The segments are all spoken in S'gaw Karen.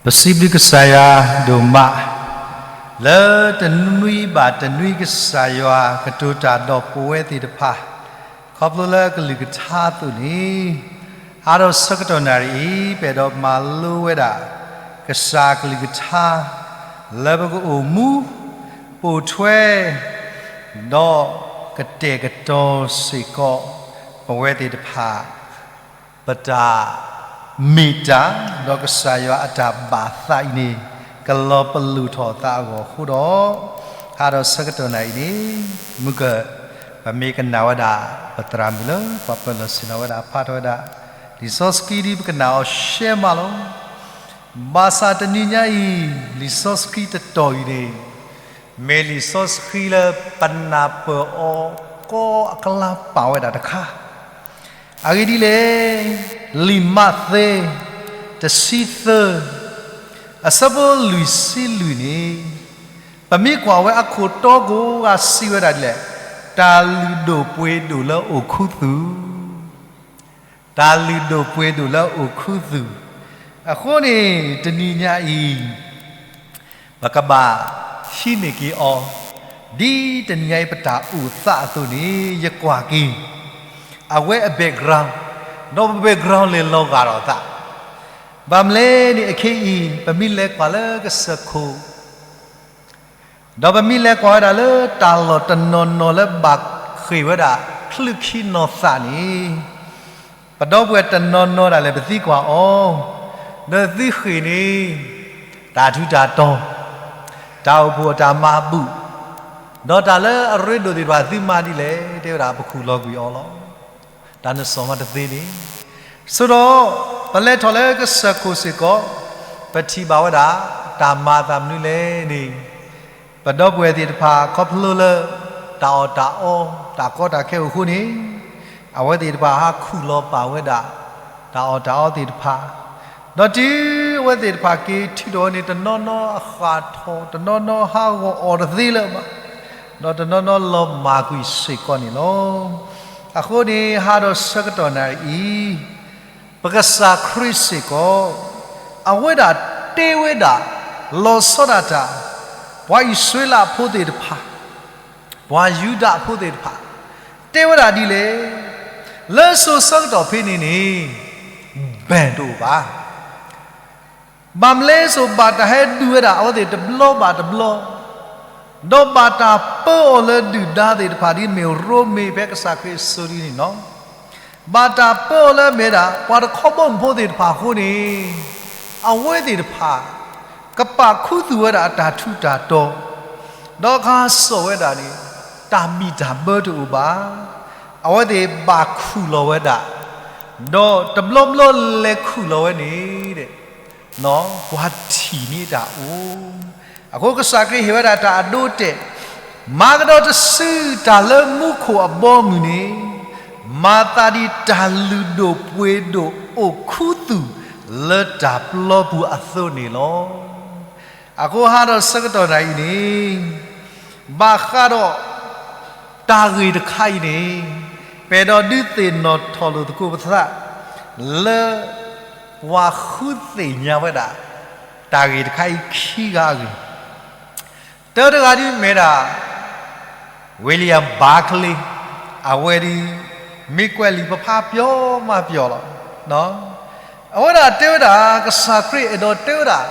ပစံးဘျုးကစၢ်ယွၤဒိၣ်မး, လၢတနွံဘၣ်တနွံကစၢ်ယွၤကတိၤတၢ်ဒီးပဝဲသ့ၣ်တဖၣ်, ခီဖျိလၢကလုၢ်ကထါအသိးန့ၣ်, ဟါဒီးဆၢကတီၢ်နၣ်ရံၣ်အံၤ ပအဲၣ်ဒိးမၤလိဝဲဒၣ် ကစၢ်ကလုၢ်ကထါ လၢပကအိၣ်မူ ပိာ်ထွဲ ဒီးကတဲာ်ကတီၤစ့ၢ်ကီး ပဝဲသ့ၣ်တဖၣ် ပတၢ်မ့ၢ်တၢ် ဒီးကစၢ်ယွၤအတၢ်ဘၣ်သးအံၤန့ၣ် ကလီၤပလိာ်ထီၣ်သးအဂီၢ်အဃိဒီး, ဟါဒီးဆၢကတီၢ်နၣ်ရံၣ်အံၤန့ၣ် မုၢ်ကၢၢ် ပမ့ၢ်ကနၣ်ဝဲဒၣ် ပသရၣ်မုၣ်လၢပှၤပၢၤလီၢ်ဆ့ၣ်နီၤဝဲဒၣ် ဖးထီၣ်ဝဲဒၣ် လံာ်စီဆှံဒ်ပကနၣ်အီၤရှဲမးလီၤ. ဘၣ်ဆၣ်တနံၤညါအံၤ လံာ်စီဆှံတတီၢ်အံၤန့ၣ် မ့ၢ်လံာ်စီဆှံလၢပနၢ်ပၢၢ်အီၤ ကီအကလါပာ်ဝဲဒၣ်တခါ, အဂ့ၢ်ဒ်လဲၣ်, လံာ်မးသဲ တဆံသၢ အဆၢဖိလွံၢ်ဆံလွံၢ်န့ၣ်, ပမ့ၢ်ကွၢ်ဝဲအခိၣ်တီကိးဂၤစံးဝဲဒၣ်ဒ်လဲၣ်, တၢ်လုၢ်ဒိၣ်ပှ့ၤဒိၣ်လၢအိၣ်ခူသူၣ် တၢ်လုၢ်ဒိၣ်ပှ့ၤဒိၣ်လၢအိၣ်ခူသူၣ်, အဃိန့ၣ် တနံၤညါအံၤ ပကဘၣ်ဟံးန့ၢ်က့ၤအီၤ, ဒ်တနံၤညါအံၤပတၢ်အိၣ်သးအသိးန့ၣ် ယကွၢ်က့ၤ အဝဲအ background, ဒီးပ background လဲၤလီၤဂာ်ဒီးသး, ဘၣ်မနုၤလဲၣ်န့ၣ် အခဲအံၤ ပမ့ၢ်လဲၤကွၢ်လၢကစၢၢ်ခိၣ် ဒီးပမ့ၢ်လဲၤကွၢ်ဝဲဒၣ်လၢတၢ်လီၢ်တနီၤနီၤလၢဘၣ်ဃ့ၢ်ဝဲဒၣ် ချုးခံနီၤသးန့ၣ်, ပဒီပုၢ်ဝဲၢ်တနီၤနီၤဒၣ်လဲာ်ပသံကွၢ်အီၤ, ဒီးသုဃ့ၢ်န့ၣ် တၢ်ထူးတၢ်တီၤ, တၢ်အိၣ်ဖှိၣ်အတၢ်မၤဘူၣ်, ဒီးတၢ်လၢအရ့ဒိၣ်သ့ၣ်တဖၣ်သုမၤဒ်လဲၣ် တဲဝဲဒၣ်ပခူၣ်လီၤကွံာ်အီၤလီၤ. တၢ်နစီၤမၤတသ့န့ၣ်, ဆိဒီး ပလဲၤထီၣ်လၢကစၢၢ်ခိၣ်စ့ၢ်ကီး, ပထံၣ်ဘၣ်ဝဲဒၣ် တၢ်မၤအသးမနုၤလဲၣ်န့ၣ်, ပဒီပုၢ်ဝဲၢ်သ့ၣ်တဖၣ်ခီဖျိလၢ တၢ်အီၣ်တၢ်အီ တၢ်ကီတၢ်ခဲအိၣ်အဃိန့ၣ်, အဝဲသ့ၣ်တဖၣ်ဟးခူၣ်လီၤပာ်ဝဲဒၣ် တၢ်အီၣ်တၢ်အီသ့ၣ်တဖၣ်, ဒီးတုၤအဝဲသ့ၣ်တဖၣ်က့ၤထုးထီၣ်ဝဲန့ၣ် တနီၤနီၤအဃၣ်ထီၣ် တနီၤနီၤဟးဂီၤအီၣ်တသ့လၢၤဘၣ်, ဒီးတနီၤနီၤလီၤမၢ်ကွံာ်စ့ၢ်ကီးန့ၣ်လီၤ. အဃိန့ၣ် ဟါဒီးဆၢကတီၢ်နၣ်ရံၣ်အံၤ ပကစၢ်ခရံာ်စ့ၢ်ကီး အဝဲဒၣ်တဲဝဲဒၣ် လီၤဆီဒၣ်တၢ် ပှၤအံၣ်စရ့လးဖိသ့ၣ်တဖၣ်, ပှၤယူဒၤဖိသ့ၣ်တဖၣ် တဲဝဲဒၣ်ဒ်လဲၣ်, လၢစိၤဆၢကတီၢ်ဖဲန့ၣ်န့ၣ် ဘၣ်တအိၣ်ဘၣ် ဘၣ်မနုၤလဲၣ် စိၤဘၣ်တၢ်ဟဲဒုးဝဲဒၣ်အဝဲသ့ၣ်တဘျီဘၣ်တဘျီ, ဒီးဘၣ်တၢ်ပၢအီၤလၢဒုၣ်ဒါသ့ၣ်တဖၣ် ဒ်မ့ၢ်ရိမ့ၤဖဲကစၢ်ခရံာ်အစိၤဒ်န့ၣ်လီၤ. ဘၣ်တၢ်ပၢအီၤလၢမ့ၢ်ဒၣ် ပှၤတခီဘီမုၢ်ဖိသ့ၣ်တဖၣ်အဃိန့ၣ်, အဝဲသ့ၣ်တဖၣ် ကပာ်ခူသူၣ်ဝဲဒၣ်အတၢ်ထူးတၢ်တီၤ, ဒီးကဟးစိာ်ဝဲဒၣ်န့ၣ် တၢ်ဘံၣ်တၢ်ဘၢတအိၣ်ဘၣ်. အဝဲသ့ၣ်ဘၣ်ခူၣ်လီၤဝဲဒၣ်, ဒီးတဘျီဘျီလဲၤခူၣ်လီၤဝဲန့ၣ် ပှၤထံၣ်န့ၢ်တၢ်အိၣ်, အဃိကစၢ်ခရံာ်ဟ့ၣ်ဝဲဒၣ်တၢ်အဒိအတဲာ်, မၤကဒီးတစုတၢ်လၢမူခိၣ်အဘီအမုၢ်န့ၣ်, မၤသးဒ်တၢ်လုၢ်ဒိၣ်ပှ့ၤဒိၣ်အိၣ်ခူသူၣ်လၢတၢ်ပျီပူၤအသိးန့ၣ်လီၤ. အဃိဟါဒီးဆၢကတီၢ်နၣ်ရံၣ်အံၤန့ၣ်, ဘၣ်ဃးဒီး တၢ်ဂ့ၢ်တခါအံၤန့ၣ်, ပအဲၣ်ဒိးဒုးသ့ၣ်နီၣ်ထီၣ်လိာ်သကိးပသး လၢ ပှၤဃုသ့ၣ်ညါဝဲဒၣ် တၢ်ဂ့ၢ်တခါအံၤခံဂၤအဂ့ၢ်, တၢတဂၤဒ်မ့ၢ်ဒၣ် William Barclay, အဝဲဒ် မ့ၢ်ကွဲးလံာ်ပဖးပျီမးပျီလီၤ. အဝဲဒၣ်တဲဝဲဒၣ် ကစၢ်ခရံာ်အဲၣ်ဒိးတဲဝဲဒၣ်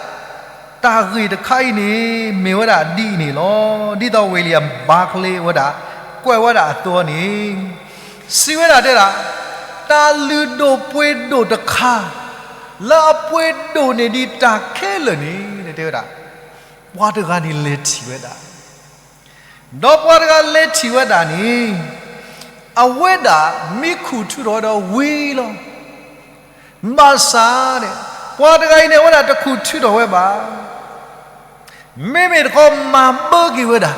တၢ်ဂ့ၢ်တခါအံၤန့ၣ် မ့ၢ်ဝဲဒၣ်ဒ်အံၤန့ၣ်လီၤ. ဒ်သိး William Barclay ဝဲဒၣ် ကွဲးဝဲဒၣ်အသိးန့ၣ် စံးဝဲဒၣ်တဲဒၣ် တၢ်လုၢ်ဒိၣ်ပှ့ၤဒိၣ်တခါ လၢအပှ့ၤဒိၣ်န့ၢ်ဒံးတၢ်ခဲလၢာ်န့ၣ် တဲဝဲဒၣ် ပှၤတဂၤန့ၣ်လဲၤထံၣ်ဝဲဒၣ် ဒီးပှၤတဂၤလဲၤထံၣ်ဝဲဒၣ်န့ၣ် အဝဲဒၣ်မ့ၢ်ခူၣ်ထုးထီၣ်ဝဲဒီးဝံၤလီၤ. ဘၣ်ဆၣ်န့ၣ် ပှၤတဂၤအံၤန့ၣ် အဝဲဒၣ်တခူၣ်ထုးထီၣ်ဝဲဘၣ်. မ့မ့ၢ်တခီမၤဘၢက့ၤဝဲဒၣ်,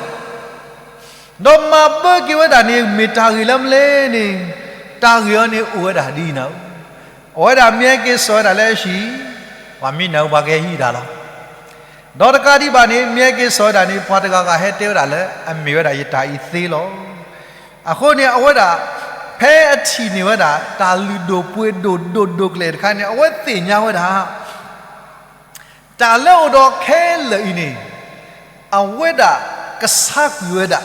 ဒီးမၤဘၢက့ၤဝဲဒၣ်န့ၣ် မ့ၢ်တၢ်ဂ့ၢ်လၢမနုၤလဲၣ်န့ၣ်, တၢ်ဂ့ၢ်အီၤန့ၣ်အိၣ်ဝဲဒၣ်ဒ်အံၤနၤဧၢ, အဝဲဒၣ်မ့ၢ်ဟဲက့ၤစိာ်ဝဲဒၣ်လၢအဟံၣ်, ပှၤမ့ၢ်နၤဧၢ ပှၤကဟဲဟံးတၢ်လီၤ. ဒီးတကးဒံးဘၣ်န့ၣ် မ့ၢ်ဟဲက့ၤစိာ်ဝဲဒၣ်န့ၣ် ပှၤတဂၤဂၤဟဲတဲဝဲဒၣ်လၢ အမ့ၢ်ဝဲဒၣ်ယတၢ်အံၤသ့လီၤ. အဃိန့ၣ် အဝဲဒၣ် ဖဲအထံၣ်န့ၢ်ဝဲဒၣ် တၢ်လုၢ်ဒိၣ်ပှ့ၤဒိၣ်ဒိၣ်ဒိၣ်ကလဲာ်တခါန့ၣ် အဝဲသ့ၣ်ညါဝဲဒၣ် တၢ်လၢအိၣ်ဒီးခဲလၢာ်အံၤန့ၣ် အဝဲဒၣ်ကဆါကွံာ်ဝဲဒၣ်,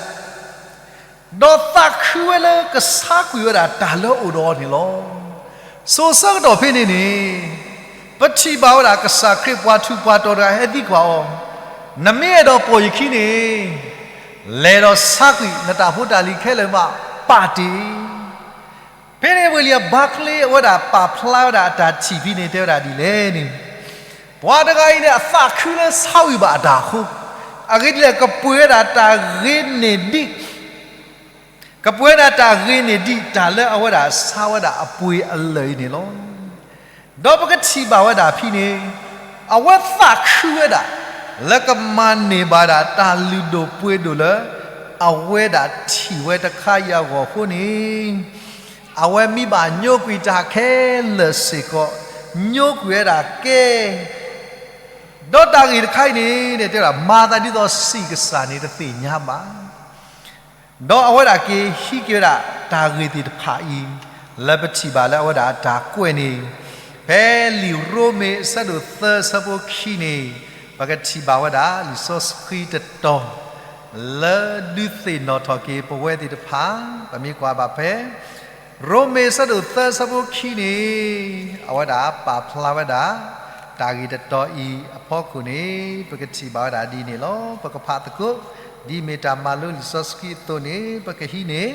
ဒီးသးခုဝဲလၢကဆါကွံာ်ဝဲဒၣ်တၢ်လၢအိၣ်ဒီးအီၤန့ၣ်လီၤ. စိၤဆၢကတီၢ်ဖဲန့ၣ်န့ၣ် ပထံၣ်ဘၣ်ဝဲဒၣ်ကစၢ်ခရံာ်ပှၤထူးပှၤတီၤတဂၤဟဲသံကွၢ်အီၤ, နမ့ၢ်အဲၣ်ဒိးပိာ်ယခံန့ၣ် လဲၤဒီးဆါကွံာ်နတၢ်ဖိတၢ်လံၤခဲလၢာ်မး ပာ်တ့ၢ်. ဖဲန့ၣ်ဝံၤလံ ဘၣ်ချ့အဝဲဒၣ်ပာ်ဖျါဝဲဒၣ်အတၢ်ထံၣ်ဖဲန့ၣ် တဲဝဲဒၣ်ဒ်လဲၣ်န့ၣ်, ပှၤတဂၤအံၤန့ၣ် အသးခုလၢဆါဝံၤဘၣ်အတၢ်အဃိ, အဂ့ၢ်ဒ်လဲၣ် ကပှဲၤဝဲဒၣ်တၢ်ဂ့ၤန့ၢ်ဒံး, ကပှဲၤဝဲဒၣ်တၢ်ဂ့ၤန့ၢ်ဒံး တၢ်လၢအဝဲဒၣ်ဆါဝဲဒၣ်အပှ့ၤအလၢာ်အံၤန့ၣ်လီၤ. ဒီးပကထံၣ်ဘၣ်ဝဲဒၣ်ဖဲန့ၣ် အဝဲသးခုဝဲဒၣ် လၢကမၤန့ၢ်ဘၣ်ဒၣ်တၢ်လုၢ်ဒိၣ်ပှ့ၤဒိၣ်လၢ အဝဲဒၣ်ထံၣ်ဝဲတခါအံၤအဂီၢ်အဃိန့ၣ်, အဝဲမ့ၢ်ဘၣ်ညိကွံာ်တၢ်ခဲလၢာ်စ့ၢ်ကီး, ညိကွံာ်ဝဲဒၣ်ကဲ ဒီးတၢ်ဂ့ၢ်တခါအံၤန့ၣ် တဲဝဲဒၣ် မၤသးဒ်သိးစံးကစၢ်န့ၣ်တသ့ၣ်ညါဘၣ်. ဒီးအဝဲဒၣ်က့ၤဟံးက့ၤဝဲဒၣ်တၢ်ဂ့ၢ်သ့ၣ်တဖၣ်အံၤ လၢပထံၣ်ဘၣ်လၢအဝဲဒၣ်တၢ်ကွဲးန့ၣ်, ဖဲလံာ်ရိမ့ၤအဆၢဒိၣ်သၢအဆၢဖိခံန့ၣ်, ပကထံၣ်ဘၣ်ဝဲဒၣ်လံာ်စီဆှံတတီၤ လၢဒုးသ့ၣ်နီၣ်ထီၣ်က့ၤပဝဲသ့ၣ်တဖၣ်, ပမ့ၢ်ကွၢ်ဘၣ်ဖဲ ရိမ့ၤအဆၢဒိၣ်သၢအဆၢဖိခံန့ၣ်, အဝဲဒၣ်ပာ်ဖျါဝဲဒၣ် တၢ်ဂ့ၢ်တတီၤအံၤအဖီခိၣ်န့ၣ် ပကထံၣ်ဘၣ်ဝဲဒၣ်ဒ်န့ၣ်လီၤ. ပကဖးသကိး ဒ်မ့ၢ်တၢ်မၤလိလံာ်စီဆှံအသိးန့ၣ် ပကဟံးန့ၢ်,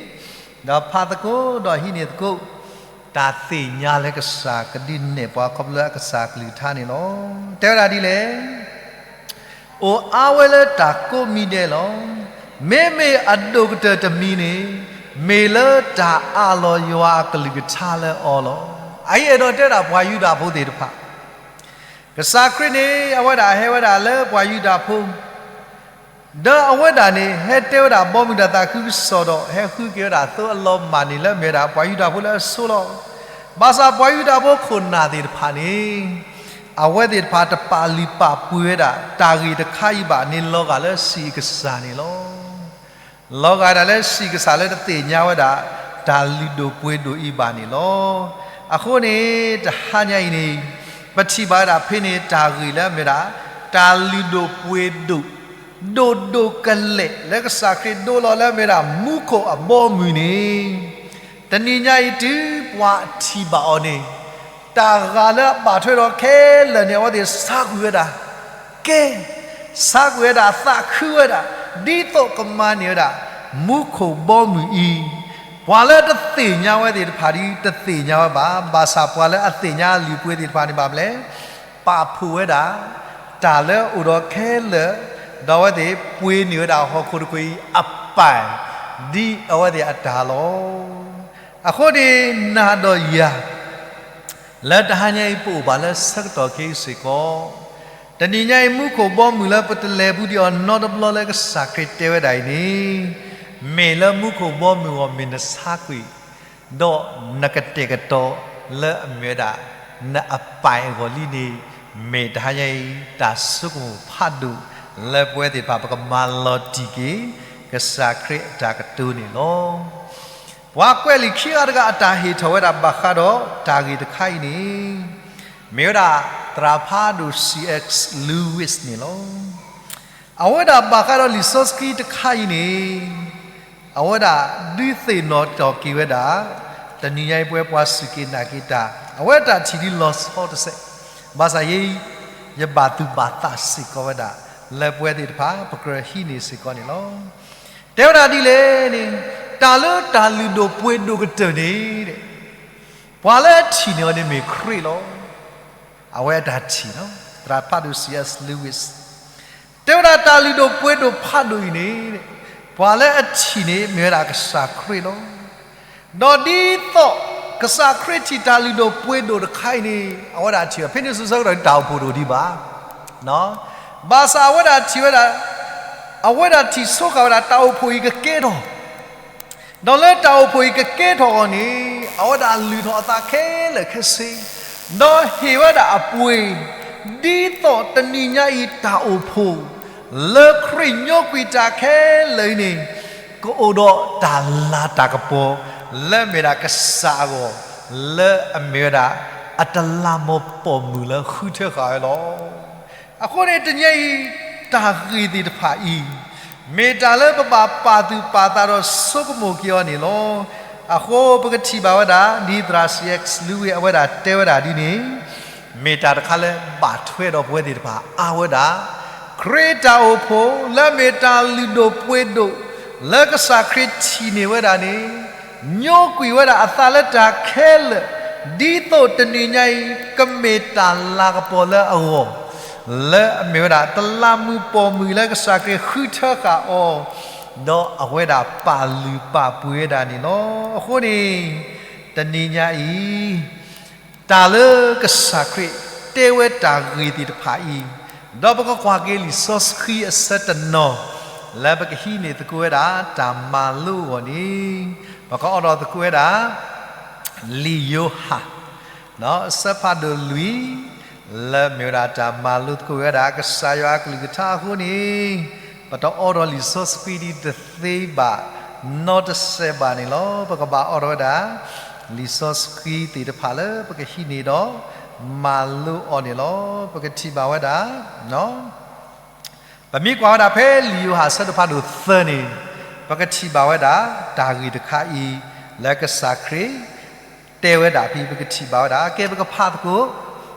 ဒီးဖးသကိးဒီးဟံးန့ၢ်သကိး တၢ်သ့ၣ်ညါလၢကစၢ်ကဒုးနဲၣ်ပှၤခီဖျိလၢအကစၢ်ကလုၢ်ကထါန့ၣ်လီၤ. တဲဝဲဒၣ်ဒ်လဲၣ် အိၣ်အါဝဲလၢတၢ်ကိးမံၤဒဲးလီၤ. မ့မ့ၢ်အဒိၣ်ကတၢၢ်တမံၤန့ၣ် မ့ၢ်လၢတၢ်အးလီၤယွၤအကလုၢ်ကထါလၢအီၤလီၤ. အအံၤအဲၣ်ဒိးတဲဝဲဒၣ်ပှၤယူဒၤဖိသ့ၣ်တဖၣ်, ကစၢ်ခရံာ်န့ၣ် အဝဲဒၣ်ဟဲဝဲဒၣ်လၢပှၤယူဒၤဖိ ဒီးအဝဲဒၣ်န့ၣ် ဟဲတဲဝဲဒၣ်ဘီမုၢ်တၢ်သးခုကစီၣ်ဒီး ဟဲဃုက့ၤဝဲဒၣ်သိအလီၤမၢ်န့ၣ်လၢမ့ၢ်ဝဲဒၣ်ပှၤယူဒၤဖိလၢအဆိလီၤ. ဘၣ်ဆၣ်ပှၤယူဒၤဖိခိၣ်နၢ်သ့ၣ်တဖၣ်န့ၣ် အဝဲသ့ၣ်တဖၣ်တပာ်လုၢ်ပာ်ပှ့ၤဝဲဒၣ် တၢ်ဂ့ၢ်တခါအံၤဘၣ်န့ၣ်လီၤဂာ်လၢစံးကစၢ်န့ၣ်လီၤ. လီၤဂာ်ဒၣ်လၢစံးကစၢ်လၢတသ့ၣ်ညါဝဲဒၣ် တၢ်လုၢ်ဒိၣ်ပှ့ၤဒိၣ်အံၤဘၣ်န့ၣ်လီၤ. အဃိန့ၣ် တဟါညါအံၤန့ၣ် ပထံၣ်ဘၣ်ဝဲဒၣ်ဖဲန့ၣ် တၢ်ဂ့ၢ်လၢအမ့ၢ်ဝဲဒၣ် တၢ်လုၢ်ဒိၣ်ပှ့ၤဒိၣ် ဒိၣ်ဒိၣ်ကလဲာ်လၢကစၢ်ခရံာ်ဒိလီၤလၢအမ့ၢ်ဝဲဒၣ် မူခိၣ်အဘီအမုၢ်န့ၣ် တနံၤညါအံၤတုၤပှၤထံၣ်ဘၣ်အီၤန့ၣ် တၢ်ဂၤလၢအဘၣ်ထွဲဒီးခဲလၢာ်န့ၣ် အဝဲသ့ၣ်ဆါကွံာ်ဝဲဒၣ် ကဲ ဆါကွံာ်ဝဲဒၣ် သးခုဝဲဒၣ် ဒ်သိးကမၤန့ၢ်ဝဲဒၣ် မူခိၣ်ဘီမုၢ်အံၤ, ပှၤလၢတသ့ၣ်ညါဝဲသ့ၣ်တဖၣ်ဒီး တသ့ၣ်ညါဝဲဘၣ်. ဘၣ်ဆၣ်ပှၤလၢအသ့ၣ်ညါလုၢ်ပှ့ၤသ့ၣ်တဖၣ်န့ၣ် ဘၣ်မနုၤလဲၣ်, ပာ်ဖှိၣ်ဝဲဒၣ် တၢ်လၢအအိၣ်ဒီးခဲလၢာ်, ဒီးအဝဲသ့ၣ်ပှ့ၤန့ၢ်ဝဲဒၣ်ဟီၣ်ခိၣ်တကွ့ၢ်အံၤအပၢ် ဒ်အဝဲသ့ၣ်အတၢ်လီၤ. အဃိန့ၣ် နၤဒီးယၤ လၢတဟါညါအံၤ ပအိၣ်ဘၣ်လၢဆၢကတီၢ်ခဲအံၤစ့ၢ်ကီး, တနံၤညါအံၤ မူခိၣ်ဘီမုၢ်လၢပတလဲၤဘူးဒံးအီၤနီတဘျီလၢကစၢ်ခရံာ်တဲဝဲဒၣ်အံၤန့ၣ်, မ့ၢ်လၢမူခိၣ်ဘီမုၢ်အဂီၢ်မ့ၢ်နဆါကွံာ်, ဒီးနကတဲာ်ကတီၤလၢအမ့ၢ်ဝဲဒၣ် နအပၢ်အဂီၢ်လံန့ၣ်, မ့ၢ်တဟါညါအံၤ တၢ်ဆိကမိၣ်ဖးဒိၣ်လၢပဝဲသ့ၣ်တဖၣ် ပကမၤလီၤတံၢ်က့ၤ ကစၢ်ခရံာ်အတၢ်ကတိၤန့ၣ်လီၤ. ပှၤကွဲးလံာ်ခံဂၤတဂၤ အတၢ်ဟ့ၣ်ထီၣ်ဝဲဒၣ်ဘၣ်ဃးဒီးတၢ်ဂ့ၢ်တခါအံၤန့ၣ်, မ့ၢ်ဝဲဒၣ်သရၣ်ဖးဒိၣ် C S Lewis န့ၣ်လီၤ. အဝဲဒၣ်ဘၣ်ဃးဒီးလံာ်စီဆှံတခါအံၤန့ၣ်, အဝဲဒၣ်ဒုးသ့ၣ်နီၣ်ထီၣ်က့ၤဝဲဒၣ် တနံၤညါအံၤပဝဲပှၤစူၢ်က့ၤနာ်က့ၤတၢ် အဝဲတၢ်ထံၣ်ဒ်လီၤဆီတစဲး, ဘၣ်ဆၣ်ယဲ ယဘၣ်သူၣ်ဘၣ်သးစ့ၢ်ကီးဝဲဒၣ် လၢပဝဲသ့ၣ်တဖၣ် ပကြၢးဟံးန့ၢ်စ့ၢ်ကီးန့ၣ်လီၤ. တဲဝဲဒၣ်ဒ်လဲၣ်န့ၣ်, တၢ်လၢတၢ်လုၢ်ဒိၣ်ပှ့ၤဒိၣ်ကတၢၢ်န့ၣ် ပှၤလၢအထံၣ်န့ၢ်အီၤန့ၣ်မ့ၢ်ခရံာ်လီၤ. အဝဲအတၢ်ထံၣ်လီၤ. သရၣ်ဖးဒိၣ် C S Lewis တဲဝဲဒၣ်တၢ်လုၢ်ဒိၣ်ပှ့ၤဒိၣ်ဖးဒိၣ်အံၤန့ၣ်, ပှၤလၢအထံၣ်န့ၣ်မ့ၢ်ဝဲဒၣ်ကစၢ်ခရံာ်လီၤ. ဒီးဒ်သိးကစၢ်ခရံာ်ထံၣ်တၢ်လုၢ်ဒိၣ်ပှ့ၤဒိၣ်တခါအံၤန့ၣ် အဝဲဒၣ်ထံၣ်, ဖဲန့ၣ်စိၤဆၢကတီၢ်န့ၣ် တၢ်အိၣ်ဖှိၣ်တအိၣ်ဒံးဘၣ်. ဘၣ်ဆၣ်အဝဲဒၣ်ထံၣ်ဝဲဒၣ်, အဝဲဒၣ်ထံၣ်ဆိဃာ်ဝဲဒၣ်တၢ်အိၣ်ဖှိၣ်အံၤကကဲထီၣ် ဒီးလၢတၢ်အိၣ်ဖှိၣ်အံၤကကဲထီၣ်အဂီၢ်န့ၣ်, အဝဲဒၣ်လုၢ်ထီၣ်အသးခဲလၢာ်ခဲဆ့, ဒီးဟ့ၣ်ဝဲဒၣ်အပှ့ၤ, ဒ်သိးတနံၤညါအံၤတၢ်အိၣ်ဖှိၣ် လၢခရံာ်ညိကွံာ်တၢ်ခဲလၢာ်အံၤန့ၣ်, ကအိၣ်ဒီးတၢ်လၤတၢ်ကပီၤ လၢအမ့ၢ်ဝဲဒၣ်ကစၢ်အဂီၢ်, လၢအမ့ၢ်ဝဲဒၣ် အတလးမူးပိာ်မုၣ်လၢဃုထၢဃာ်ဝဲလီၤ. အဃိန့ၣ်တနံၤအံၤ တၢ်ဂ့ၢ်သ့ၣ်တဖၣ်အံၤ မ့ၢ်တၢ်လၢပဘၣ်ပာ်သူၣ်ပာ်သးဒီးဆိကမိၣ်က့ၤအီၤန့ၣ်လီၤ. အဃိပကထံၣ်ဘၣ်ဝဲဒၣ် ဒ်သရၣ်စံး X Lewis အဝဲဒၣ်တဲဝဲဒၣ်ဒ်န့ၣ်, မ့ၢ်တၢ်တခါလၢဘၣ်ထွဲဒီးပဝဲသ့ၣ်တဖၣ်အါဝဲဒၣ် ခရံာ်တၢ်အိၣ်ဖှိၣ်လၢအမ့ၢ်တၢ်လုၢ်ဒိၣ်ပှ့ၤဒိၣ် လၢကစၢ်ခရံာ်ထံၣ်န့ၢ်ဝဲဒၣ်န့ၣ် ညိကွံာ်ဝဲဒၣ်အသးလၢတၢ်ခဲလၢာ်, ဒ်သိးတနံၤညါအံၤ ကမ့ၢ်တၢ်လၤကပီၤလၢအဂီၢ် လၢအမ့ၢ်ဝဲဒၣ်တလးမုၢ်ပိာ်မုၣ်လၢကစၢ်ခရံာ်ဃုထၢဃာ်အီၤ, ဒီးအဝဲဒၣ်ပာ်လုၢ်ပာ်ပှ့ၤဝဲဒၣ်န့ၣ်လီၤ. အဃိန့ၣ် တနံၤညါအံၤ တၢ်လၢကစၢ်ခရံာ်တဲဝဲတၢ်ဂ့ၢ်သ့ၣ်တဖၣ်အံၤ, ဒီးပကကွၢ်က့ၤလံာ်စီဆှံအဆၢတနီၤ လၢပကဟံးန့ၢ်သကိးဝဲဒၣ်တၢ်မၤလိအဂီၢ်န့ၣ်, ပကအိးထီၣ်သကိးဝဲဒၣ် လံာ်ယိၤဟၣ် အဆၢဖးဒိၣ်လွံၢ် လၢမ့ၢ်ဝဲဒၣ်တၢ်မၤလိသကိးဝဲဒၣ် ကစၢ်ယွၤအကလုၢ်ကထါအဃိန့ၣ်, ပတအိးထီၣ်လံာ်စီဆှံဒ်တသ့ဘၣ်နီတစဲးဘၣ်န့ၣ်လီၤ. ပကဘၣ်အိးထီၣ်ဝဲဒၣ် လံာ်စီဆှံသ့ၣ်တဖၣ်လၢပကဟံးန့ၢ်ဒီးမၤလိအီၤန့ၣ်လီၤ. ပကထံၣ်ဘၣ်ဝဲဒၣ် ပမ့ၢ်ကွၢ်ဝဲဒၣ်ဖဲလံာ်ယိၤဟၣ်အဆၢဒိၣ်ဖးဒိၣ်သၢန့ၣ်, ပကထံၣ်ဘၣ်ဝဲဒၣ် တၢ်ဂ့ၢ်တခါအံၤ လၢကစၢ်ခရံာ်တဲဝဲဒၣ်ဖဲ ပကထံၣ်ဘၣ်ဝဲဒၣ် ကဲပကဖးသကိး,